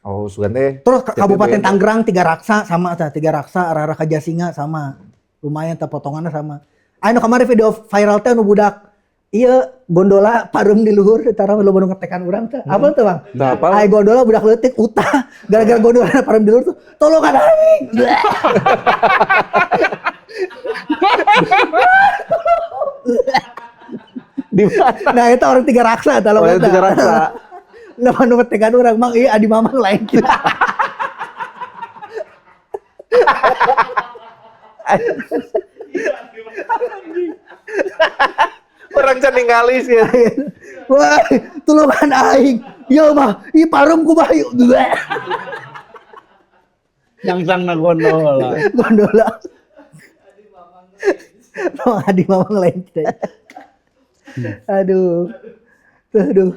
Oh sugan teh. Terus Kabupaten beda. Tangerang Tiga Raksa sama tah, Tiga Raksa arah-arah ka Jasinga sama. Lumayan tah potongannya sama. Anu kemarin video viral teh anu budak iya gondola parum di luhur tara lu nu ngetekan urang teh. Apa tuh, Bang? Tah apa? Ai gondola budak leutik utah gara-gara gondola parum di luhur tuh tolongan aing. Di mana? Nah, itu orang Tiga Raksa tah Oh, yang Tiga Raksa. Lah nu ngetekan urang mang iya adi mamang lain kita. Orang can ningali sih. Wah, tulungan aing. Yo mah, ih parum ku bayu. Nyangsang na gondola. Gondola. Mamang Adi, Mamang lain Cidayu. Aduh. Tuh, aduh.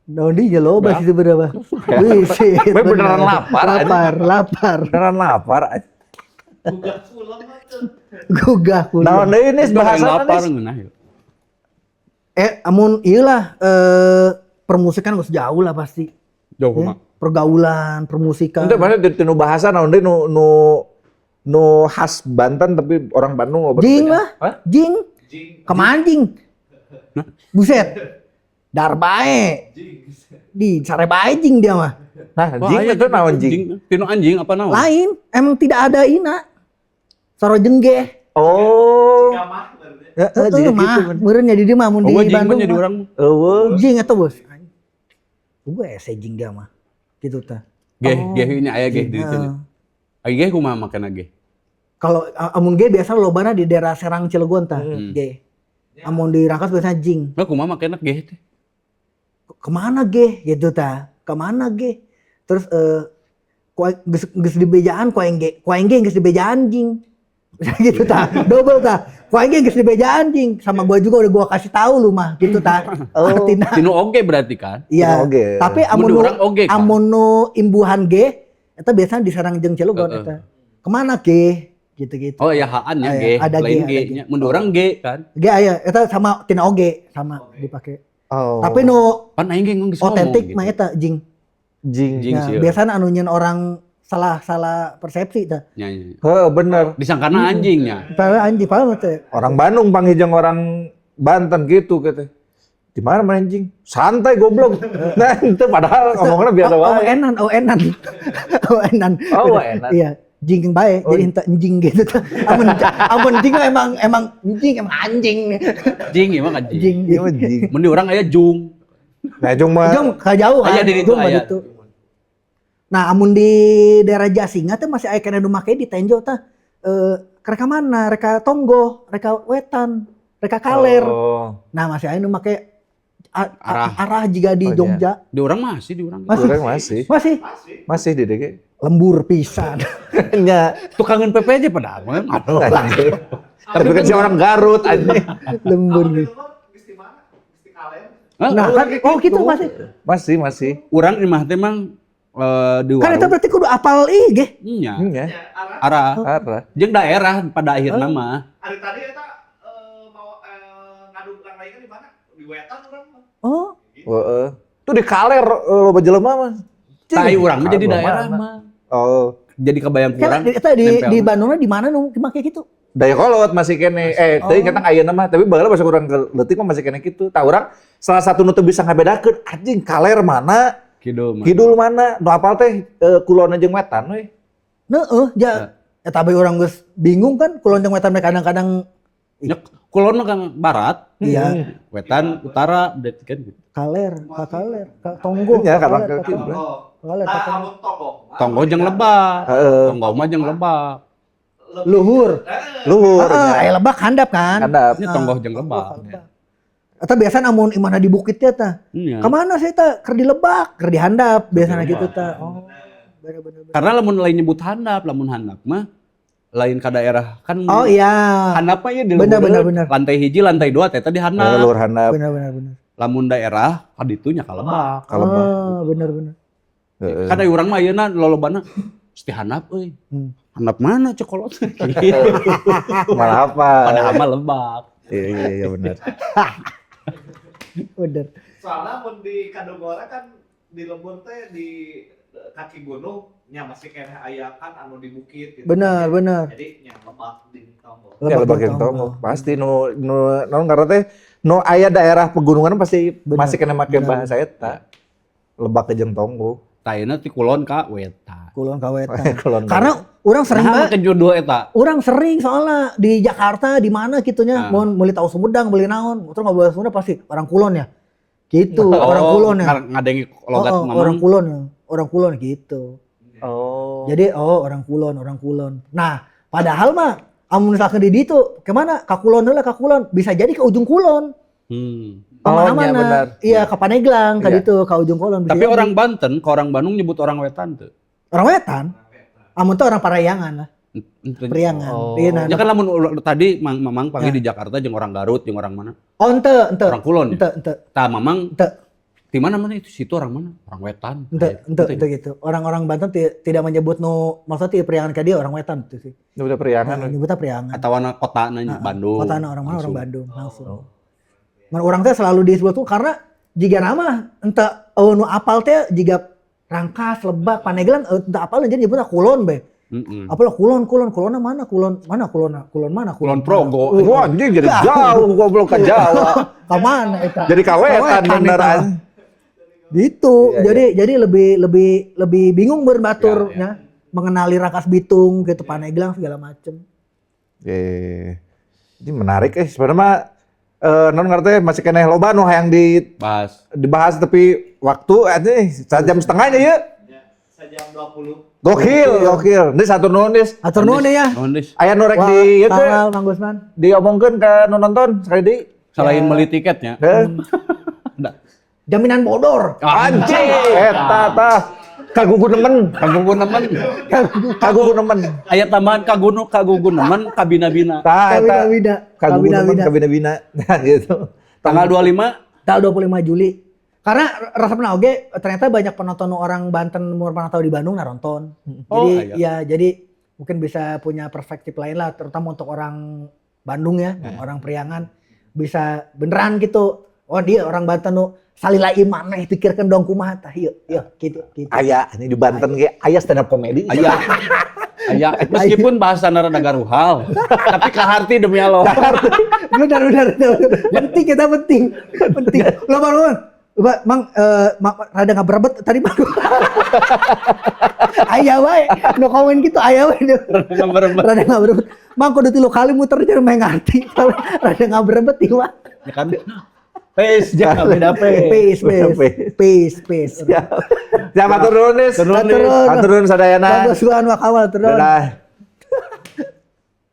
Nondi nya loba sih sebenarnya. Wih, shit, Gue beneran lapar, Lapar, lapar. Beneran lapar. Gugah pulang mah tuh. Gugah kuliah. Naon deui nis Itu bahasa lapar nis? ngeunah yeuh. Amun iyalah permusikan geus jauh lah pasti. Jauh kumaha? Pergaulan, permusikan. Itu mana di nu bahasa naon deui nu nu nu khas Banten tapi orang Bandung loba Jing tanya. lah. Hah? Jing. Jing. Kemana jing? Buset. Dar bae. Jing. Di sare bae jing dia mah. Nah, Wah, jing aya itu naon jing? Tinu anjing apa naon? Lain, emang tidak ada ina. Soro jenggeh. Oh. Gamah berarti. Heeh, Heeh, jadi mah. gitu. Meureun nya di dieu mah mun Oh, di jing mah Bandung. jadi mah. orang. Eueuh. Jing eta bos. Gue ese jing dia mah. Gitu tah. Geh, geh ini aya geh di ditu. Heeh. Aya geh kumaha makana geh? Kalau amun G biasa lobana di daerah Serang Cilegon tah, G. Amun di Rangkas biasanya jing. Lah kumaha makana geh teh? Kemana G gitu tah? Kemana G? Terus geus geus dibejaan ku aing ge, ku aing ge geus dibejaan jing. Gitu tah, double tah. Ku aing ge geus dibejaan jing. Sama gua juga udah gua kasih tahu lu mah gitu tah. Oh. Artina. Tinu oge berarti kan? Iya. Oge. Tapi Mun amun di nu urang oge kan? amun nu imbuhan G eta biasanya di Serang jeung Cilegon Heeh. eta. Kemana G? Gitu-gitu. Oh ya haan nya Aya, G, ada G, lain ada G G. nya. Mun di urang G kan. G aya eta sama tina oge sama dipakai. Oh. Tapi nu Pan aing ge geus ngomong otentik gitu. mah eta jing. Jing. Jing Nah, sih. biasanya anu nyen orang salah salah persepsi tah. Nya, nya, nya. Heeh, bener. Disangkana anjingnya. Padahal anjing padahal mah teh. Orang Bandung panggil orang Banten gitu gitu. Di mana main anjing? Santai goblok. Nah, itu padahal ngomongnya biasa Oh, wae. enan, oh enan. Oh enan. Oh, enan. Iya, jing bae Oh. jadi henteu anjing gitu tah. Amun amun jing mah emang emang anjing emang anjing. Jing ieu mah anjing. Jing. Iya mah jing. Mun di urang aya jung. Nah, jung mah Jung ka jauh kan. Aya di ditu, Jung mah aya. ditu. Nah, amun di daerah Jasinga teh masih aya keneh nu make di Tenjo tah. Reka mana? Reka Tonggo, reka Wetan, reka Kaler. Oh. Nah, masih aya nu make Arah. arah juga di Oh, iya. Jogja. Di urang masih di urang. Masih. Orang masih. Masih Masih. Masih di DG. lembur pisan. Nya. Tukangan PPJ padahal mah. Aduh. Tapi kan si orang Garut anjing. Lembur. Kalau di luar geus di mana? Geus di kalen. Hah? Nah, kan oh gitu masih. Masih, masih. Urang imah teh mang di Kan itu warung. berarti kudu apal ih ge. Nya. Nya. Ya, arah. Arah. Arah. Jeung daerah pada akhirna mah. Hari tadi eta mau ngadu urang lain kan di mana? Di wetan urang mah. Oh, Heeh. Tuh di kaler loba jelema mah. Tai urang mah jadi Kaler daerah mana? mah. Oh. Jadi kebayang kan kurang. eta di nempel di mah. Bandungnya di mana nu make gitu? Dayakolot masih kene teuing kata ayeuna mah tapi baheula bahasa urang ke leutik mah masih kene kitu. Tah urang salah satu nu teu bisa ngabedakeun anjing kaler mana, Kidul mah. kidul mana, nu apal teh kulon jeung wetan we. Heeh, ja. Eta bae urang geus bingung kan kulon jeung wetan kadang-kadang Nya, kulon mah kan barat, iya wetan utara berarti kan gitu. kaler, ka kaler, ka tonggo. Nya ka kadang kaler, ke ka kidul. Tonggo. Kaler, ka Nah, tonggo. amun tonggo. mah Tonggo jeung lebak. Heeh. Tonggo mah jeung lebak. Luhur. Luhur. Heeh, nya. aya lebak handap kan. Handap. Nya tonggo jeung lebak. Atau biasanya amun imana di bukit teh tah. Nya. Kemana sih tah? Keur di lebak, keur di handap biasanya gitu tah. Oh, bener bener. bener. Karena lamun lain nyebut handap, lamun handap mah lain ke daerah kan. Oh iya. Handap mah ieu di Bener, luhur. bener, bener. Lantai hiji, lantai dua teh di handap. Luhur handap. Bener bener bener. Lamun daerah ka ditu nya ka lebak. Ka lebak. Oh, bener bener. Heeh. Kan aya urang mah ayeuna lolobana mesti handap euy. Handap mana cekolot? Gitu. Malah apa? Padahal mah lebak. Iya iya iya benar. Bener. Soalnya mun di Kadungora kan di lembur teh di kaki gunung nya masih keneh aya kan anu di bukit gitu. Bener bener. Jadi nya lebak di tonggo. Ya lebak jeung tonggo. Pasti nu nu naon karena teh nu aya daerah pegunungan pasti Bener. masih kena make Bener. bahasa eta. Lebak jeung tonggo. Tayana ti kulon ka wetan. Kulon ka wetan. Kulon ka Karena orang sering Nah, banget make judul eta. orang sering soalnya di Jakarta di mana gitunya Ah. mau beli tahu Sumedang beli naon terus ngobrol Sunda pasti orang kulon ya gitu orang kulon ya Ngadengi logat oh, oh, mamang. orang kulon ya orang kulon gitu Oh. jadi oh orang kulon orang kulon nah padahal mah amun misalkan di ditu kemana ka kulon heula ka kulon bisa jadi ke ujung kulon Oh, iya, kemana benar. iya ke Paneglang ke Iya. ditu ke ujung kulon bisa Tapi jadi. orang Banten ke orang Bandung nyebut orang wetan tuh. orang wetan amun tuh orang Parayangan lah. Priangan. Oh. Iya, nah, Ya kan lamun tadi Mang Mamang panggil di Jakarta jeung orang Garut, jeung orang mana? Oh, ente, ente. Orang Kulon ya? Ente, ente. Tah, Mamang Ente. di mana mana itu situ orang mana? Orang Wetan. Ente, Nah, ente, itu. ente gitu. Orang-orang Banten tidak menyebut nu maksudnya ti Priangan ka dia orang Wetan itu sih. Udah Priangan. Nah, nyebutnya Priangan. Atau anak kota nanya Bandung. Kota orang mana orang Langsung. Bandung langsung. Mun urang teh selalu disebut tuh karena jiga nama ente euweuh nu apal teh jiga Rangkas, Lebak, Pandeglang ente apal jadi nyebutnya Kulon be. Apalah Kulon, Kulon, Kulonnya mana Kulon, mana Kulon, Kulon mana Kulon mana? Progo. Wah, anjing jadi jauh goblok ke Jawa. Ke mana eta? Jadi kawetan Kawetan eta. beneran. Gitu. Iya, Jadi lebih lebih lebih bingung berbatur Iya, ya, mengenali Rangkas Bitung gitu, Pandeglang segala macem. Iya. Ini menarik sebenarnya mah non ngerti masih keneh loba nu hayang di Bahas. dibahas tapi waktu ini sejam setengahnya ya. Ya, sejam 20. Gokil, gokil. Ini satu nuhun, Dis. Atur nuhun deh ya. Nuhun, Dis. Aya nu rek Wah, di ieu teh tanggal Mang Gusman. diomongkeun ke nu nonton sekali deui. Selain beli tiketnya. Heh. Jaminan bodor. Anjing, eta tah. Kagugu nemen, Kagugu nemen. Kagugu nemen. Aya tambahan kagunu kagugu nemen kabina-bina. Tah eta. Kabina-bina. Kagugu nemen Kabina-bina. kabina-bina. Nah gitu. Tanggal 25. Tanggal 25 Juli. Karena resepna oge ternyata banyak penonton orang Banten nu pernah tahu di Bandung nah nonton. Oh, Jadi iya. ya jadi mungkin bisa punya perspektif lain lah terutama untuk orang Bandung ya, orang Priangan bisa beneran gitu. Oh, dia orang Banten nu salila maneh pikirkeun dong kumaha tah ieu ieu gitu gitu. Aya ini di Banten ge aya stand up comedy. Aya. Aya meskipun bahasa rada garuhal, tapi kaharti demi Allah. Benar benar benar. Penting kita penting. Penting. Lo Bang, Bang. Mang, rada ngaberebet tadi Bang. Aya wae, no komen gitu aya wae. Rada ngaberebet. Rada ngaberebet. Mang kudu tilu kali muter jadi meh ngarti. Rada ngaberebet ieu mah. Ya kan? Peace, jangan beda peace. Peace, Beda peace. Peace, peace. Siap. Siap, hatur nuhun, Dis. Hatur nuhun, Hatur nuhun. Hatur nuhun sadayana. Bagus wa kawal turun. Dadah.